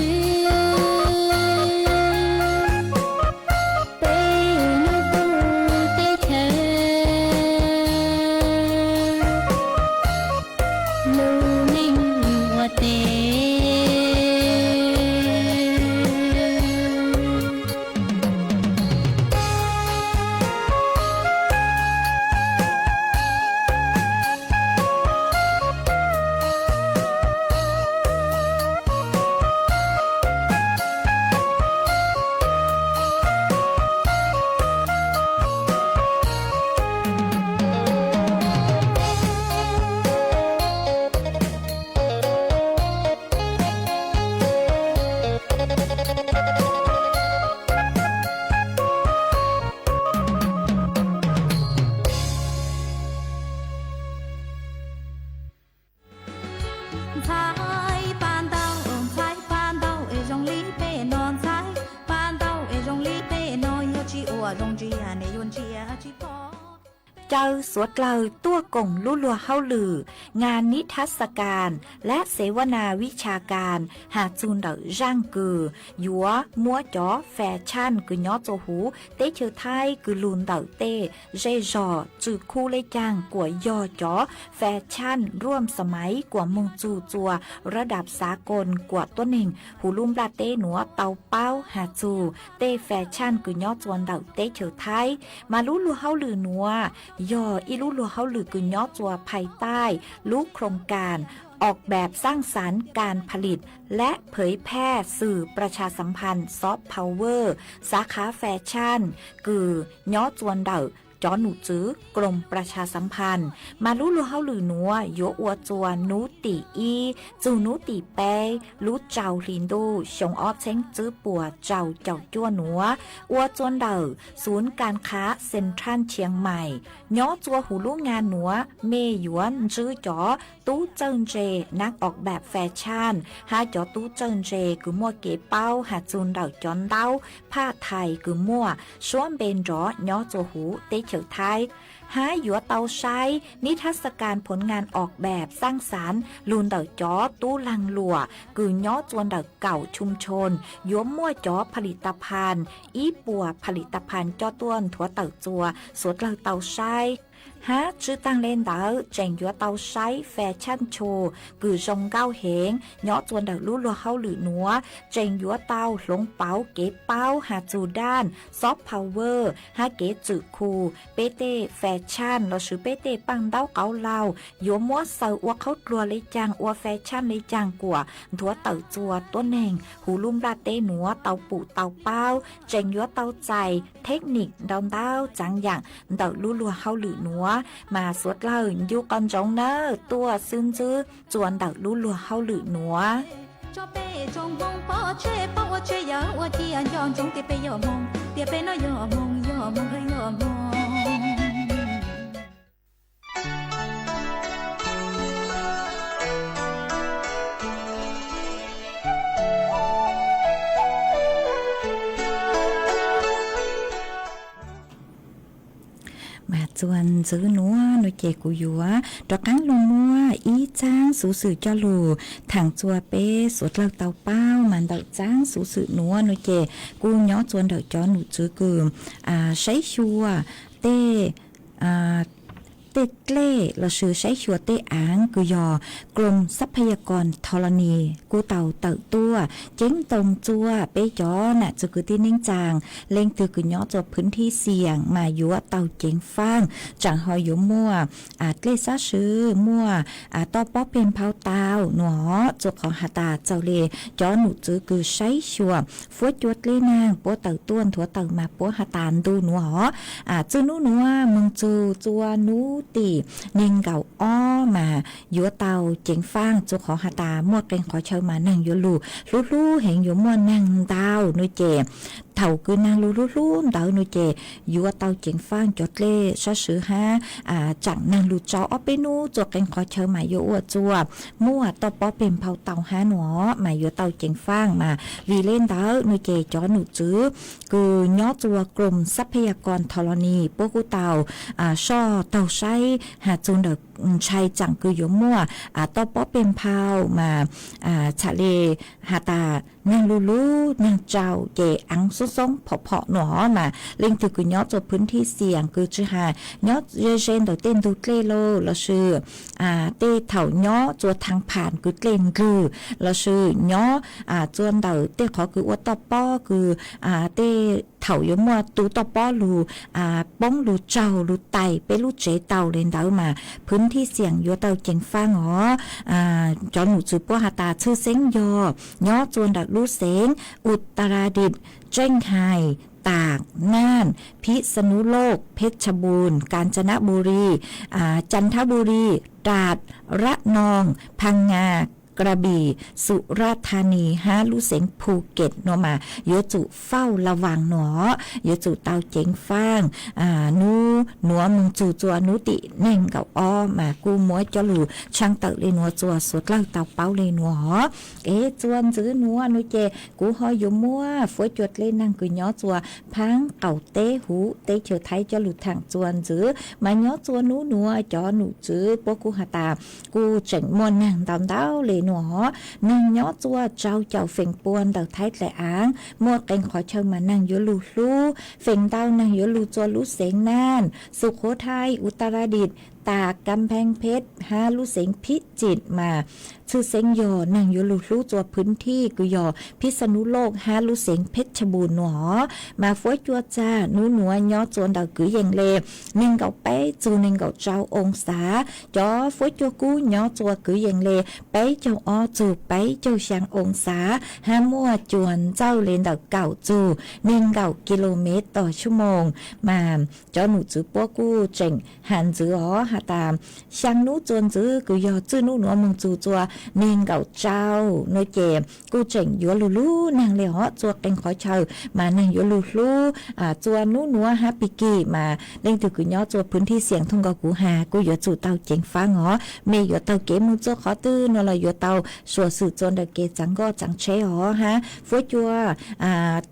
Peb lub qub teb chaws lub neej ua tes. Ntxhais pab ntau, ntxhais pab ntau es zoo li peb no, ntxhais pab ntau es zoo li peb no, yog tsis ua zoo ntsia nej yuav ntsia tsis pom. Caw suav dlawg tuaj koom lub luag hauj lwm งานนิทรรศการ และเสวนาวิชาการ has txug ntawm zaaj kws yuav muab cov fas tshaj kws nyob txua huv teb chaws Thaib kws lug ntawm tej zej zog tsw khub leb caag kuas yog cov fas tshaj ruam xas maiv kuas moog txug txua rab dam xav koos kuas tuab neeg huv lub nplaj teb nuav tau paub has txug tej fas tshaj kws nyob txua ntawm teb chaws Thaib. Mas lub luag hauj lwm nuav yog ib lub luag hauj lwm kws nyob txua phais taij lub โครงการออกแบบสร้างสรรค์การผลิตและเผยแพร่สื่อประชาสัมพันธ์ soft power สาขาแฟชั่น kws nyob txua ntawm cov nom tswv กรมประชาสัมพันธ์. Mas lub luag hauj lwm nuav yuav ua txua nub tim ib txug nub tim peb lub rau hli ntuj xyoo ob txheeb tswb puas rau caum cuaj nuav, ua txua ntawm ศูนย์การค้าเซ็นทรัลเชียงใหม่. Nyob txua huv lub งาน nuav mej yuav ntsib cov tub txawj ntse นักออกแบบแฟชั่น hab cov tub txawj ntse kws muaj kev paub has txug ntawm cov ntaub phaj thais kws muaj suab npe nrov nyob txua huv teb chaws Thaib. hab yuav tau saib nib thab xa kas phov ngas os npav xaaj xaav lug ntawm cov tub laag luam kws nyob txua ntawm kaum chum choo, yuav muaj cov pha li ta phan ib puas pha li ta phan coj tuaj nthuav tawm txua suav dlawg tau saib. Hab tswj taag le ntawd tseem yuav tau saib fas tshaaj tshua kws zoo nkauj heev nyob txua ntawm lub luag hauj lwm nuav, tseem yuav tau hloov pauv kev paub has txug daaj soft power hab kev txwm khu peb tej fas tshaaj lossis peb tej paaj ntaub qauv laug yuav muab xaws ua qhaub dluag le caag, ua fas tshaaj le caag kuas nthuav tawm txua tuab neeg huv lub nplaj teb nuav tau pum tau paub, tseem yuav tau txais thej nim ntau ntau txaav yaam ntawm lub luag hauj lwm nuav. Mas suav dlawg ncu qo ntsoov nawb, tuaj xwb ntxwb txua ntawm lub luag hauj lwm nuav. Mas txuas ntxiv nuav no ces kuv yuav rov qaab lug muab ib txaab xuv xwm coj lug thaam txua peb suav dlawg tau paub. Mas ntawm txaab xuv xwm nuav no ces kuj nyob txua ntawm cov num tswv kws saib xyuas tej tej dlej lossis saib xyuas tej aav kws yog Krom Xab Phaya Kor Thov Lo Ni kuj tau tawm tuaj ceeb toom txua peb cov nam txwv kwv tij neej tsaa leej twg kws nyob txua phwv thij xiam mas yuav tau ceev faaj, tsaam ho yuav muaj dlej sab swv muaj toj pob peg nphau tau nuav. Txuas qhov has tas txawm le cov num tswv kws saib xyuas fuab cua dlej naag puab tawm tuaj nthuav tawm mas puab has tas ntu nuav os, txwj nub nuav moog txug txua nub tim neeg nkaum ob mas yuav tau ceev faaj. Txuas qhov has tas muaj qee qhov chaw mas naag yuav lug hlub hlub heev, yuav muaj naag ntau no ces thaum kws naag lug hlub hlub ntawd no ces yuav tau ceev faaj cov dlej sab swv hab tsaam naag lug tsau ob peb nub txua qee qhov chaw mas yuav ua txua muaj toj pob peg nphau tau hab nuav mas yuav tau ceev faaj. Mas vim le ntawd no ces cov num tswv kws nyob txua Krom Xab Phaya Kor Thov Lo Ni puab kuj tau soj taug saib has txug ntawm ntshai tsaam kws yuav muaj toj pob peg nphau mas txham le has tas naag lug hlub naag tsau ces aav xoob xoob phom phom nuav mas leej twg kws nyob txua phwv thij xiam kws tsi has nyob ze ze ntawm tej ntug dlej lauj lossis tej thaum nyob txua thaab pham kws dlej ndlwg lossis nyob txua ntawm tej qhov kws ua toj pob kws tej thaum yuav muaj tu toj pob lug poob lug tsaug lug tais peb lub tsev tau le ntawd mas phwv thij xiam yuav tau ceev faaj os. Cov num tswv puab has tas tshwj xeeb yog nyob txua ntawm lub xeev Uttaradit, Cheeb Hais, Taak, Naaj, Phij Xa Nub Loj, Phej Tsa Npuj, Kaab Tsa Nab Npu Ri, Cam Thab Npu Ri, Raaj, Rab Noog, Pha Ngaa, Kra Bis, Su Raj Tha Nis hab lub xeev Phu Kem nuav mas yuav tsum fauj la vaas nuav, yuav tsum tau ceev faaj. Nub nuav moog txug txua nub tim neeg nkaum ob mas kuj muab coj lug tshaaj tawm le nuav txua suav dlawg tau paub le nuav os. Es txua ntxiv nuav no ces kuv ho yuav muab fuab cua dlej naag kws nyob txua phaab qaum teb huv teb chaws Thaib coj lug thaam txua ntxiv. Mas nyob txua nub nuav cov num tswv puab kuj has tas kuj tseem muaj naag ntau ntau le nuav os. Naag nyob txua rau caum feem pua ntawm Thaib dlaim aav, muaj qee qhov chaw mas naag yuav lug hlub. Feem ntau naag yuav lug txua lub xeev Naaj, Su Khob Thaib, Uttaradit, Taak, Kaab Pheeb Phej hab lub xeev Phij Tsim mas tshwj xeeb yog naag yuav lug hlub txua phwv thij kws yog Phij Xa Nub Loj hab lub xeev Phej Tsa Npuj nuav. Mas fuab cua txag nub nuav nyob txua ntawm kwv yees le neeg nkaum peb txug neeg nkaum rau oo xav. Cov fuab cua kub nyob txua kwv yees le peb caug ob txug peb caug xyaa oo xav hab muaj cuag ntxawj le ntawm kaum txug neeg nkaum ki lo mev tog xuab moos. Mas cov num tswv puab kuj tseem has ntxiv os, has tas xyaa nub txua ntxwv kws yog txwj nub nuav moog txug txua neeg nkaum tsau nuav ces kuj tseem yuav lug hlub neeg le hov, txua qee qhov chaw mas neeg yuav lug hlub. Txua nub nuav hab pig kig mas leej twg kws nyob txua pwv thij xiam thooj nkaus kuv has kuj yuav tsum tau ceev faab os. Mej yuav taug kev moog txua qhov twg nuav los yuav tau suam xwm txua ntawm kev txaav nkoj txaav tsheb os hab fuab cua.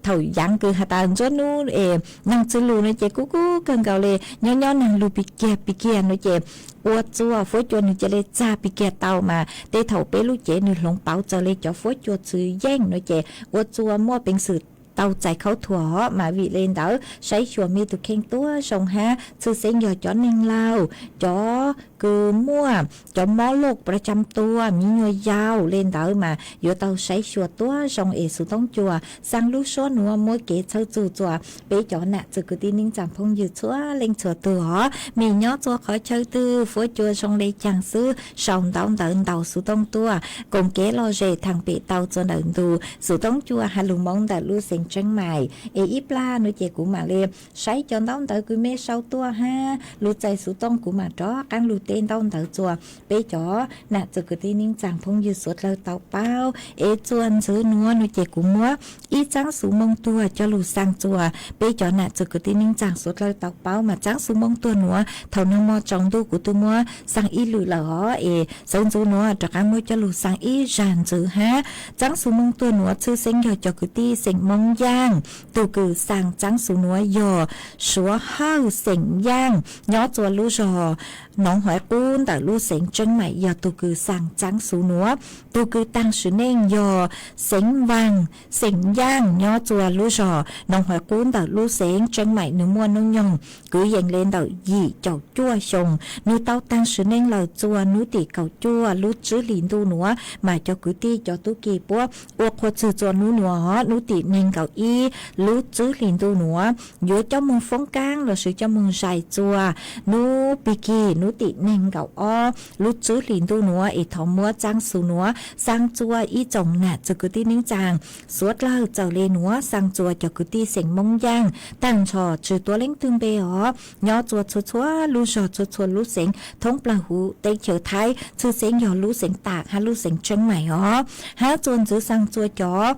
Thaum yaav kws has tas ntsuab nub es neeg txwj lug nuav ces kuj kub kawg nkaus le, nyob nyob neeg lug pig kiag pig kiag nuav ces ua txua fuab cua nwg ca le txag pig kiag tau mas tej thaum peb lub cev nwg hloov pauv txawv le cov fuab cua txwv yeej nuav ces ua txua muaj peev xwm tau txais khaub thuas os. Mas vim le ntawd saib xyuas mej tug kheej tuab zoo hab tshwj xeeb yog cov neeg laug, cov kws muaj cov mob loj pra tsam tua, miv nyuas yaus le ntawd mas yuav tau saib xyuas tuab zoo es xuv toob cua xaa lub suab nuav muab kev txhawb txug txua peb cov nam txwg kwv tij neej tsaa phooj ywg txhua leej txhua tug os. Mej nyob txua qhov chaw twg fuab cua zoo le caag xwb sau ntaub ntawv ntaus xuv toob tuaj koom kev lom zem thaam pem tau txua ntawm ntu xuv toob cua has lug Moob ntawm lub xeev Tseeb Maim. Es ib plag nuav ces kuv mam le saib cov ntaub ntawv kws mej sau tuaj hab lug txais xuv toob kuv mam rov qaab lug teb ntaub ntawv txua peb cov nam txwg kwv tij neej tsaa phooj ywg suav dlawg tau paub. Es txua ntxwv nuav nuav ces kuv muab ib txaab xuv moo tuag coj lug xaa txua peb cov nam txwg kwv tij neej tsaa suav dlawg tau paub mas txaab xuv moo tuag nuav thaum nag mo tsaus ntuj kuv twb muab xaa ib lwm lawm os. Es txaab ntxwv nuav rov qaab muab coj lug xaa ib zag ntxwv hab txaab xuv moo tuag nuav tshwj xeeb yog cov kwv tij xeem Moob Yaaj tug kws xaa txaab xuv nuav yog Suav Hawj xeem Yaaj nyob txua lub zog Noov Haiv Qub ntawm lub xeev Tseeb Maim yog tug kws xaa txaab xuv nuav. Tug kws taag sim neej yog Xeev Vaaj xeem Yaaj nyob txua lub zog Noov Haiv Qub ntawm lub xeev Tseeb Maim, nwg muaj noob nyoog kwv yees le ntawm yim caum cuaj xyoo. Nwg tau taag sim neej lawm txua nub tim kaum cuaj lub tswv hlis ntuj nuav mas cov kwv tij cov tub ki puab ua qhua txug txua nub nuav hnub tim neeg nkaum ib lub tswv hlis ntuj nuav yuav coj moog foob kaab lossis coj moog zais txua nub pig kig nub tim neeg nkaum ob lub tswv hlis ntuj nuav es thov muab txaab xuv nuav xaa txua ib tsoom nam txwg kwv tij neej tsaa suav dlawg txawm le nuav xaa txua cov kwv tij xeem Moob Yaaj taag nrho tsi tuav leej twg npe os nyob txua txhua txhua lub zog txhua txhua lub xeev thoob plawg huv teb chaws Thaib tshwj xeeb yog lub xeev Taam hab lub xeev Tseeb Maim os. Hab txua ntxwv xaa txua cov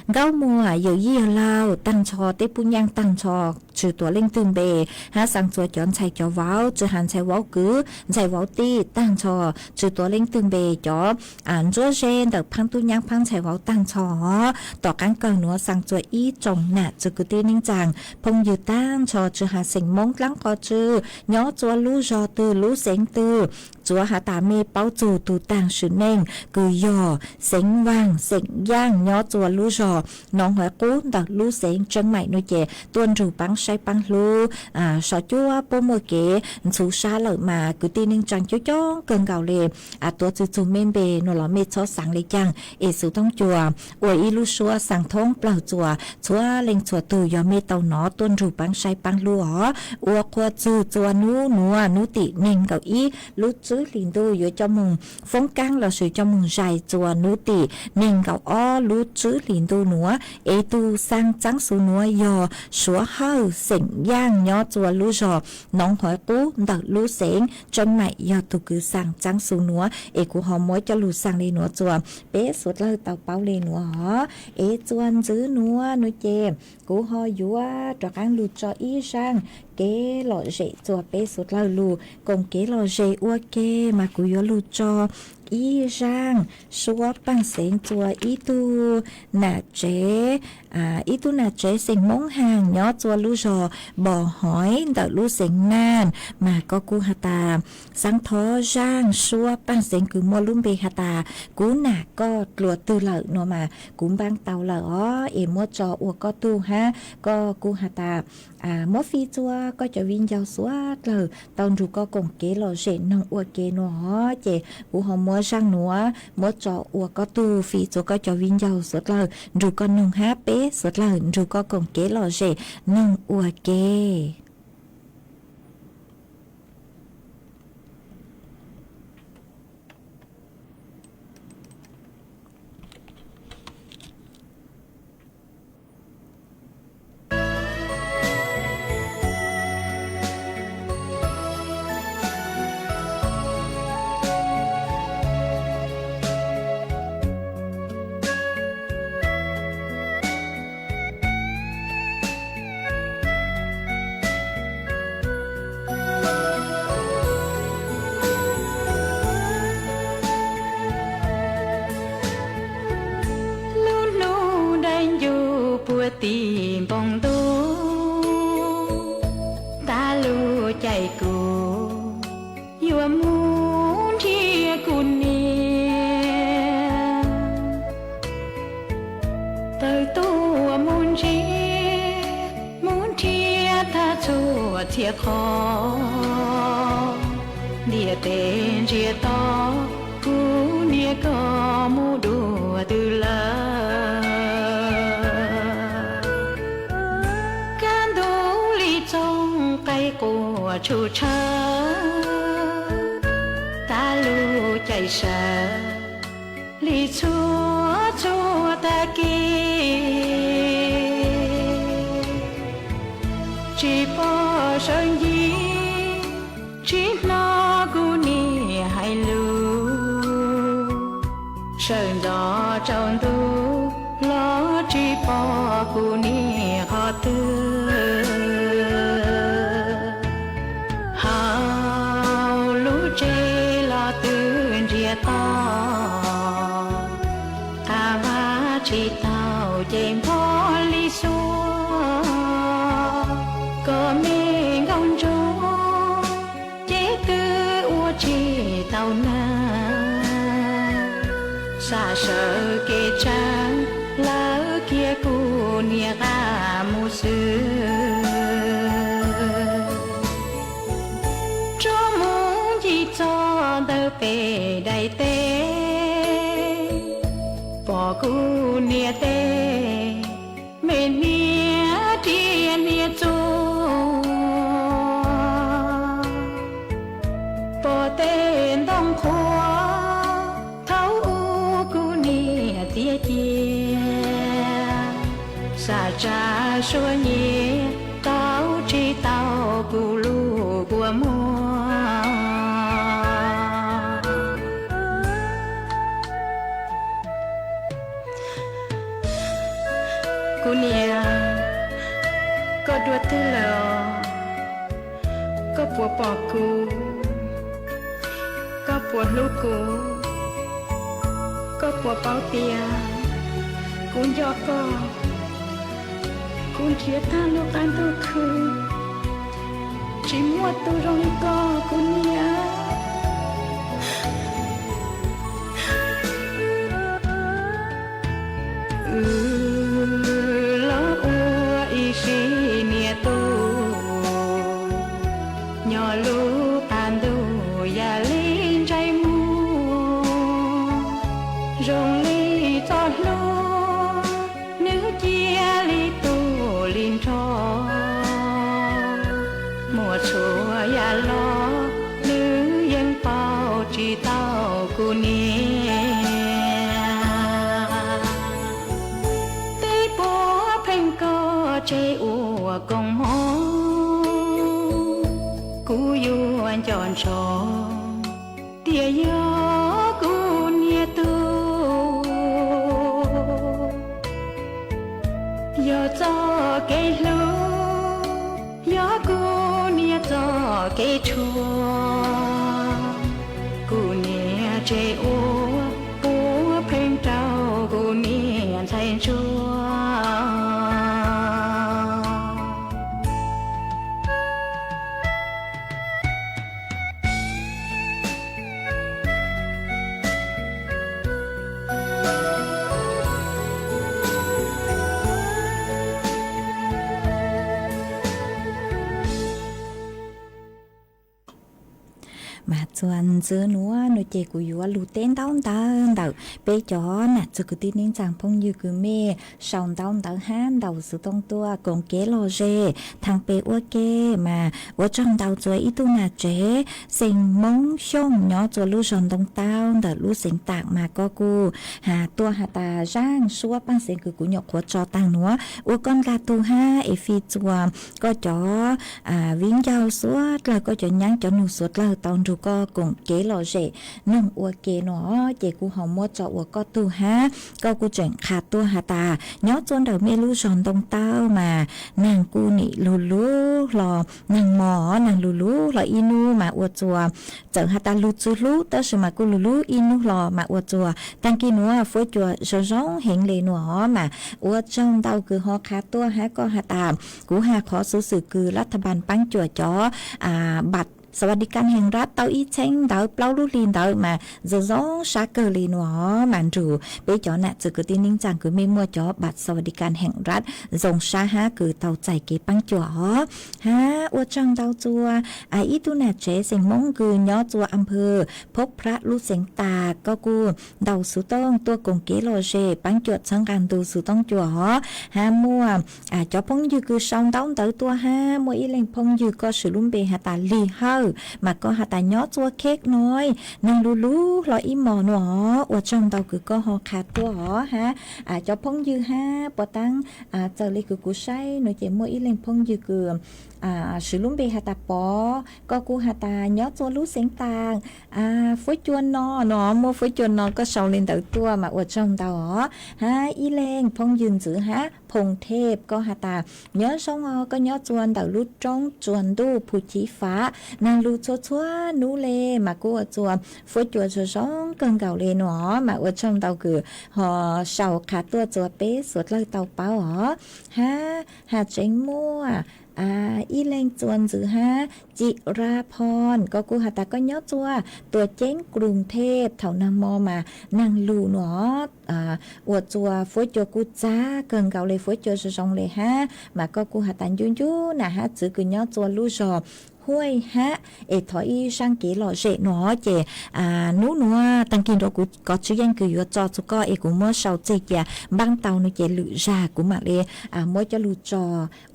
nkauj muam yawm yij yawg laug taag nrho tej puj nyaaj taag nrho tsi tuav leej twg npe hab xaa txua cov ntxhais cov vauv tsi has ntxhais vauv kwv ntxhais vauv tij taag nrho tsi tuav leej twg npe cov ntsuab zeb ntawm phaab tub nyaab phaab ntxhais vauv taag nrho os. Tom qaab kawg nuav xaa txua ib tsoom nam txwg kwv tij neej tsaa phooj ywg taag nrho tsi has xeem Moob dlaab qhov tswv nyob txua lub zog twg lub xeev twg tsuav has tas mej paub txug tug taag sim neej kws yog Xeev Vaaj xeem Yaaj nyob txua lub zog Noov Haiv Qub ntawm lub xeev Tseeb Maim nuav ces tuaj nrug paab saib paab hlub. Sov cuab puab muaj kev ntxhuv sab lawm mas kwv tij neej tsaa coob coob kawg nkaus le. Tuav tsi txug mej npe nuav los mej txhob xaa le caag es xuv toob cua ua ib lub suab xaa thoob plawg txua txhua leej txhua tug yog mej tau nov tuaj nrug paab saib paab hlub os. Ua qhua txug txua nub nuav nub tim neeg nkaum ib lub tswv hlis ntuj yuav coj moog foob kaab lossis coj moog zais txua nub tim neeg nkaum ob lub tswv hlis ntuj nuav es tug xaa txaab xuv nuav yog Suav Hawj xeem Yaaj nyob txua lub zog Noov Haiv Qub ntawm lub xeev Tseeb Maim yog tug kws xaa txaab xuv nuav es kuv ho muab coj lug xaa le nuav txua peb suav dlawg tau paub le nuav os. Es txua ntxwv nuav nuav ces kuv ho yuav rov qaab lug tso ib zaaj kev lom zem txua peb suav dlawg lug koom kev lom zem ua ke mas kuv yuav lug tso ib zaaj suab paaj xeev txua ib tug nam tsev ib tug nam tsev xeem Moob Haaj nyob txua lub zog Npos Hoiv ntawm lub xeev Naaj mas koj kuj has tas xaa thov zaaj suab paaj xeev kws muaj lub npe has tas kuv nam koj dlua twg lawm nuav mas kuv npaab tau lawm os es muab tso ua koj tug hab koj kuj has tas muab fij txua koj cov viv ncaus suav dlawg tau nrug koj koom kev lom zem noog ua ke nuav os. Ces kuv ho muab zaaj nuav muab tso ua koj tug fij txua koj cov viv ncaus suav dlawg nrug koj noog hab peb suav dlawg nrug koj koom kev lom zem noog ua ke. txhia qhov, ntiaj teb ntsiag to, kuv niam koj mus dua twg lawm. Kaj ntug li txooj qaib quaj tshum tshawv, tas lub caij sawv li txhua txhua tag kis. Tsis pom sawv ncig, tsis hnov kuv niam hais lus, sawv ntxov tsaus ntuj los tsis pom kuv niam qhov twg. Hauv lub tsev los twb ntsiag to, qab vaj tsis tau ces npog li xuab, kom me nkauj ntsuag ces twb ua tsis tau na. Xa sawv kev tsav lawv kiag kuv niam qab mus xwb. Tso mus ncig txog ntawm pem daim teb, pom kuv niam tej me hniav riam hniav txuj, pom tej ntoo qhuav thaum ub kuv niam tiav cia, xa tsa suab nyiav tau tsis tau kuv lub kua muag. Kuv niam, koj dua twg lawm os? Koj puas pom kuv? Koj puas hlub kuv? Koj puas paub tias kuv nco koj? Kuv nrhiav tag lub qab ntuj khwb, tsis muaj tus zoo li koj kuv niam. Wb los ua ib sim niam tub, nyob lub qab ntuj yam li ntsais muag, zoo li txoj hlua nws cia li tu li nrho. Muaj txhua yam los nws yeej pauv tsis tau kuv niam. Tej puav pheej koj tseg ua koom mov, kuv yuav nco ntsoov tias yog kuv niam tub. Yog txoj kev hlub, yog kuv niam txoj kev tshuav, kuv niam tseg ua puav pheej rau kuv niam ntxhais ntsuag. Mas txuas ntxiv nuav nuav ces kuv yuav lug teb ntaub ntawv ntawm peb cov nam txiv kwv tij neej tsaa phooj ywg kwv mej sau ntaub ntawv hab ntaus xov tooj tuaj koom kev lom zem thaam peb ua ke. Mas ua tsaug ntau txug ib tug nam tsev xeem Moob Xyooj nyob txug lub zog Ntoo Taub ntawm lub xeev Taam, mas koj kuj has tuaj has tas zaaj suab paaj xeev kws kuv nyuam qhuav tso taag nuav, ua koj nqla tug hab es fij txuas koj cov viv ncaus suav dlawg, koj cov nyaab cov nug suav dlawg tau nrug koj koom kev lom zem noog ua ke nuav, ces kuv ho muab tso ua koj tug hab. Koj kuj tseem qha tuaj has tas nyob txuas ntawm mej lub zog Ntoo Taub mas naag kuj nim lug lug hlo, naag mos naag lug lug hlo ib nub mas ua txuas, txawm has tas lug tsi hlub tab sis mas kuj lug lug ib nub hlo mas ua txuas taag kis nuav fuab cua zoo zoo heev le nuav mas ua tsaug ntau kws ho qha tuaj hab koj has tas kuv has qhov xuv xwm kws lab thas npas paab cuam cov npam สวัสดิการแห่งรัฐ tau ib txheeb ntawd plaub lub hli ntawd mas zoo zoo sab kawg li no. Mas nrug peb cov nam txiv kwv tij neej tsaa kws mej muaj cov บัตรสวัสดิการแห่งรัฐ zoo sab hab kws tau txais kev paab cuam os. Hab ua tsaug ntau txua ib tug nam tsev xeem Moob kws nyob txua อำเภอพบพระ lub xeev taag, koj kuj ntaus xuv tooj tuaj koom kev lom zem paab cuam txhawb nqaa ntu xuv tooj cua os. Hab muaj cov phooj ywg kws sau ntaub ntawv tuaj hab muaj ib leeg phooj ywg koj swv lub npe has tas Lig Hawj, mas koj has tas nyob txua Khej no, neeg lug lug hlo ib mos no os. Ua tsaug ntau kws koj ho qha tuaj os hab cov phooj ywg hab puas taab txawm le kws kuv saib no ces muaj ib leeg phooj ywg kws swv lub npe has tas Pov, koj kuj has tas nyob txua lub xeev taag Fuab Cua no no, muaj Fuab Cua no koj sau le ntawd tuaj mas ua tsaug ntau os. Hab ib leeg phooj ywg ntxwv hab Phoo Thej, koj has tas nyob zoo os, koj nyob txua ntawm lub roob Tsua Ntuj Phu Chiv Fav, neeg lug txhua txhua nub le mas kuj ua txua Fuab Cua zoo zoo kawg nkaus le no os. Mas ua tsaug ntau kws ho sau qha tuaj txua peb suav dlawg tau paub os. Hab has tseeb muaj ib leeg txua ntxwv hab Cim Ra Phoo, koj kuj has tas koj nyob txua Tuam Ceeb Kruv Thej, thaum nag mo mas neeg lug no ua txua Fuab Cua kuj txag kawg nkaus le, Fuab Cua zoo zoo le hab mas koj kuj has tas ncu ncu nam hab txwv kws nyob txua lub zog Huaj hab es thov ib zaaj kev lom zem no ces nub nuav taag kig nrov kuv kov tswv yeej kws yuav tso txug koj es kuv muab sau txeg cia npaab tau no ces lwm zag kuv maam le muab coj lug tso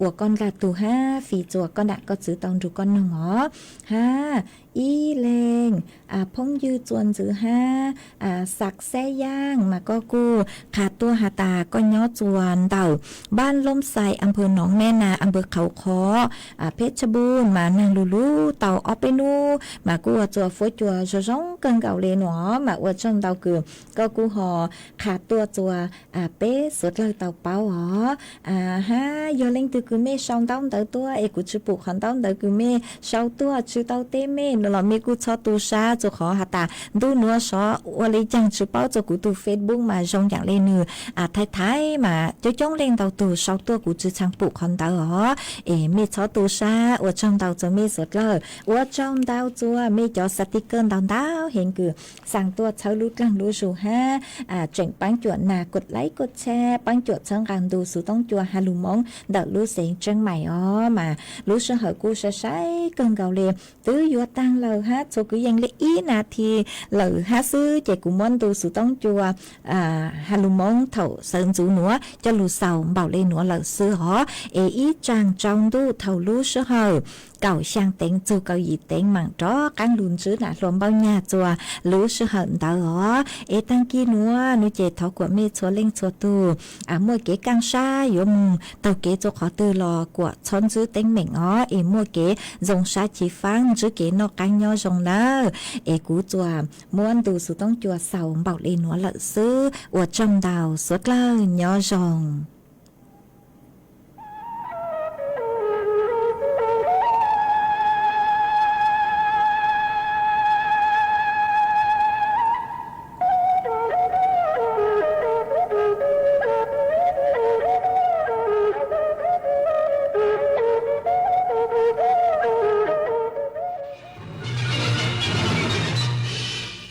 ua koj nqaj tug hab fij txua koj nam koj txwv tau nrug koj noog os. Hab ib leeg phooj ywg txua ntxwv hab Xav Xab Yaaj mas koj kuj qha tuaj has tas koj nyob txua ntawm Npaaj Loob Xais, อำเภอหนองแม่นา อำเภอเขาค้อ Pheb Tshaj Npuj mas neeg lug lug tau ob peb nub mas kuj ua txua Fuab Cua zoo zoo kawg nkaus le no mas ua tsaug ntau kws koj kuj ho qha tuaj txua peb suav dlawg tau paub os. Hab yog leej twg kws mej sau ntaub ntawv tuaj es kuv tsi pum qhov ntaub ntawv kws mej sau tuaj tsi tau teb mej no los mej kuj txhob tu sab, txug qhov has tas ntuj nuav sov ua le caag tsi paub txug kuv tug Facebook mas zoo yaam le nwg thaiv thaiv mas coob coob leej ntau tug sau tuaj kuv tsi txhaj pum qhov ntawd os. Es mej txhob tu sab, ua tsaug ntau txua mej suav dlawg, ua tsaug ntau txua mej cov xav tij kawj ntau ntau heev kws xaa tuaj txhawb lub dlaag lub zug hab tseem paab cuam nas kua laib kua tshab, paab cuam txhawb nqaa ntu xuv toob cua Ha Lus Moob ntawm lub xeev Tseeb Mais os. Mas lub sij hawm kuj sai sai kawg nkaus le, twb yuav taag lawm hab txhua kwv yees le ib nas this lawm hab xwb ces kuv muab ntu xuv toob cua Ha Lus Moob thaum sawv ntxuv nuav coj lug xaus npaum le nuav lawm xwb os. Es ib tsaag tsau ntuj thaum lub sij hawm kaum xyaa teev txug kaum yim teev maam rov qaab lug ntsib nam hluas Npauj Nyag txua lub sij hawm ntawd os. Es taag kig nuav nuav ces thov kuam mej txhua leej txhua tug muaj kev kaaj sab yuav moog taug kev txug qhov twg los kuam txhob ntsib teeb meem os, es muaj kev zoo sab chiv faab ntsib kev noj qaab nyob zoo nawb. Es kuv txua muab ntu xuv toob cua xaus npaum le nuav lawm xwb, ua tsaug ntau, suav dlawg nyob zoo.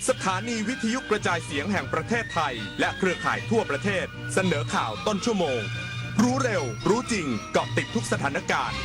สถานีวิทยุกระจายเสียงแห่งประเทศไทยและเครือข่ายทั่วประเทศ เสนอข่าวต้นชั่วโมง รู้เร็ว รู้จริง เกาะติดทุกสถานการณ์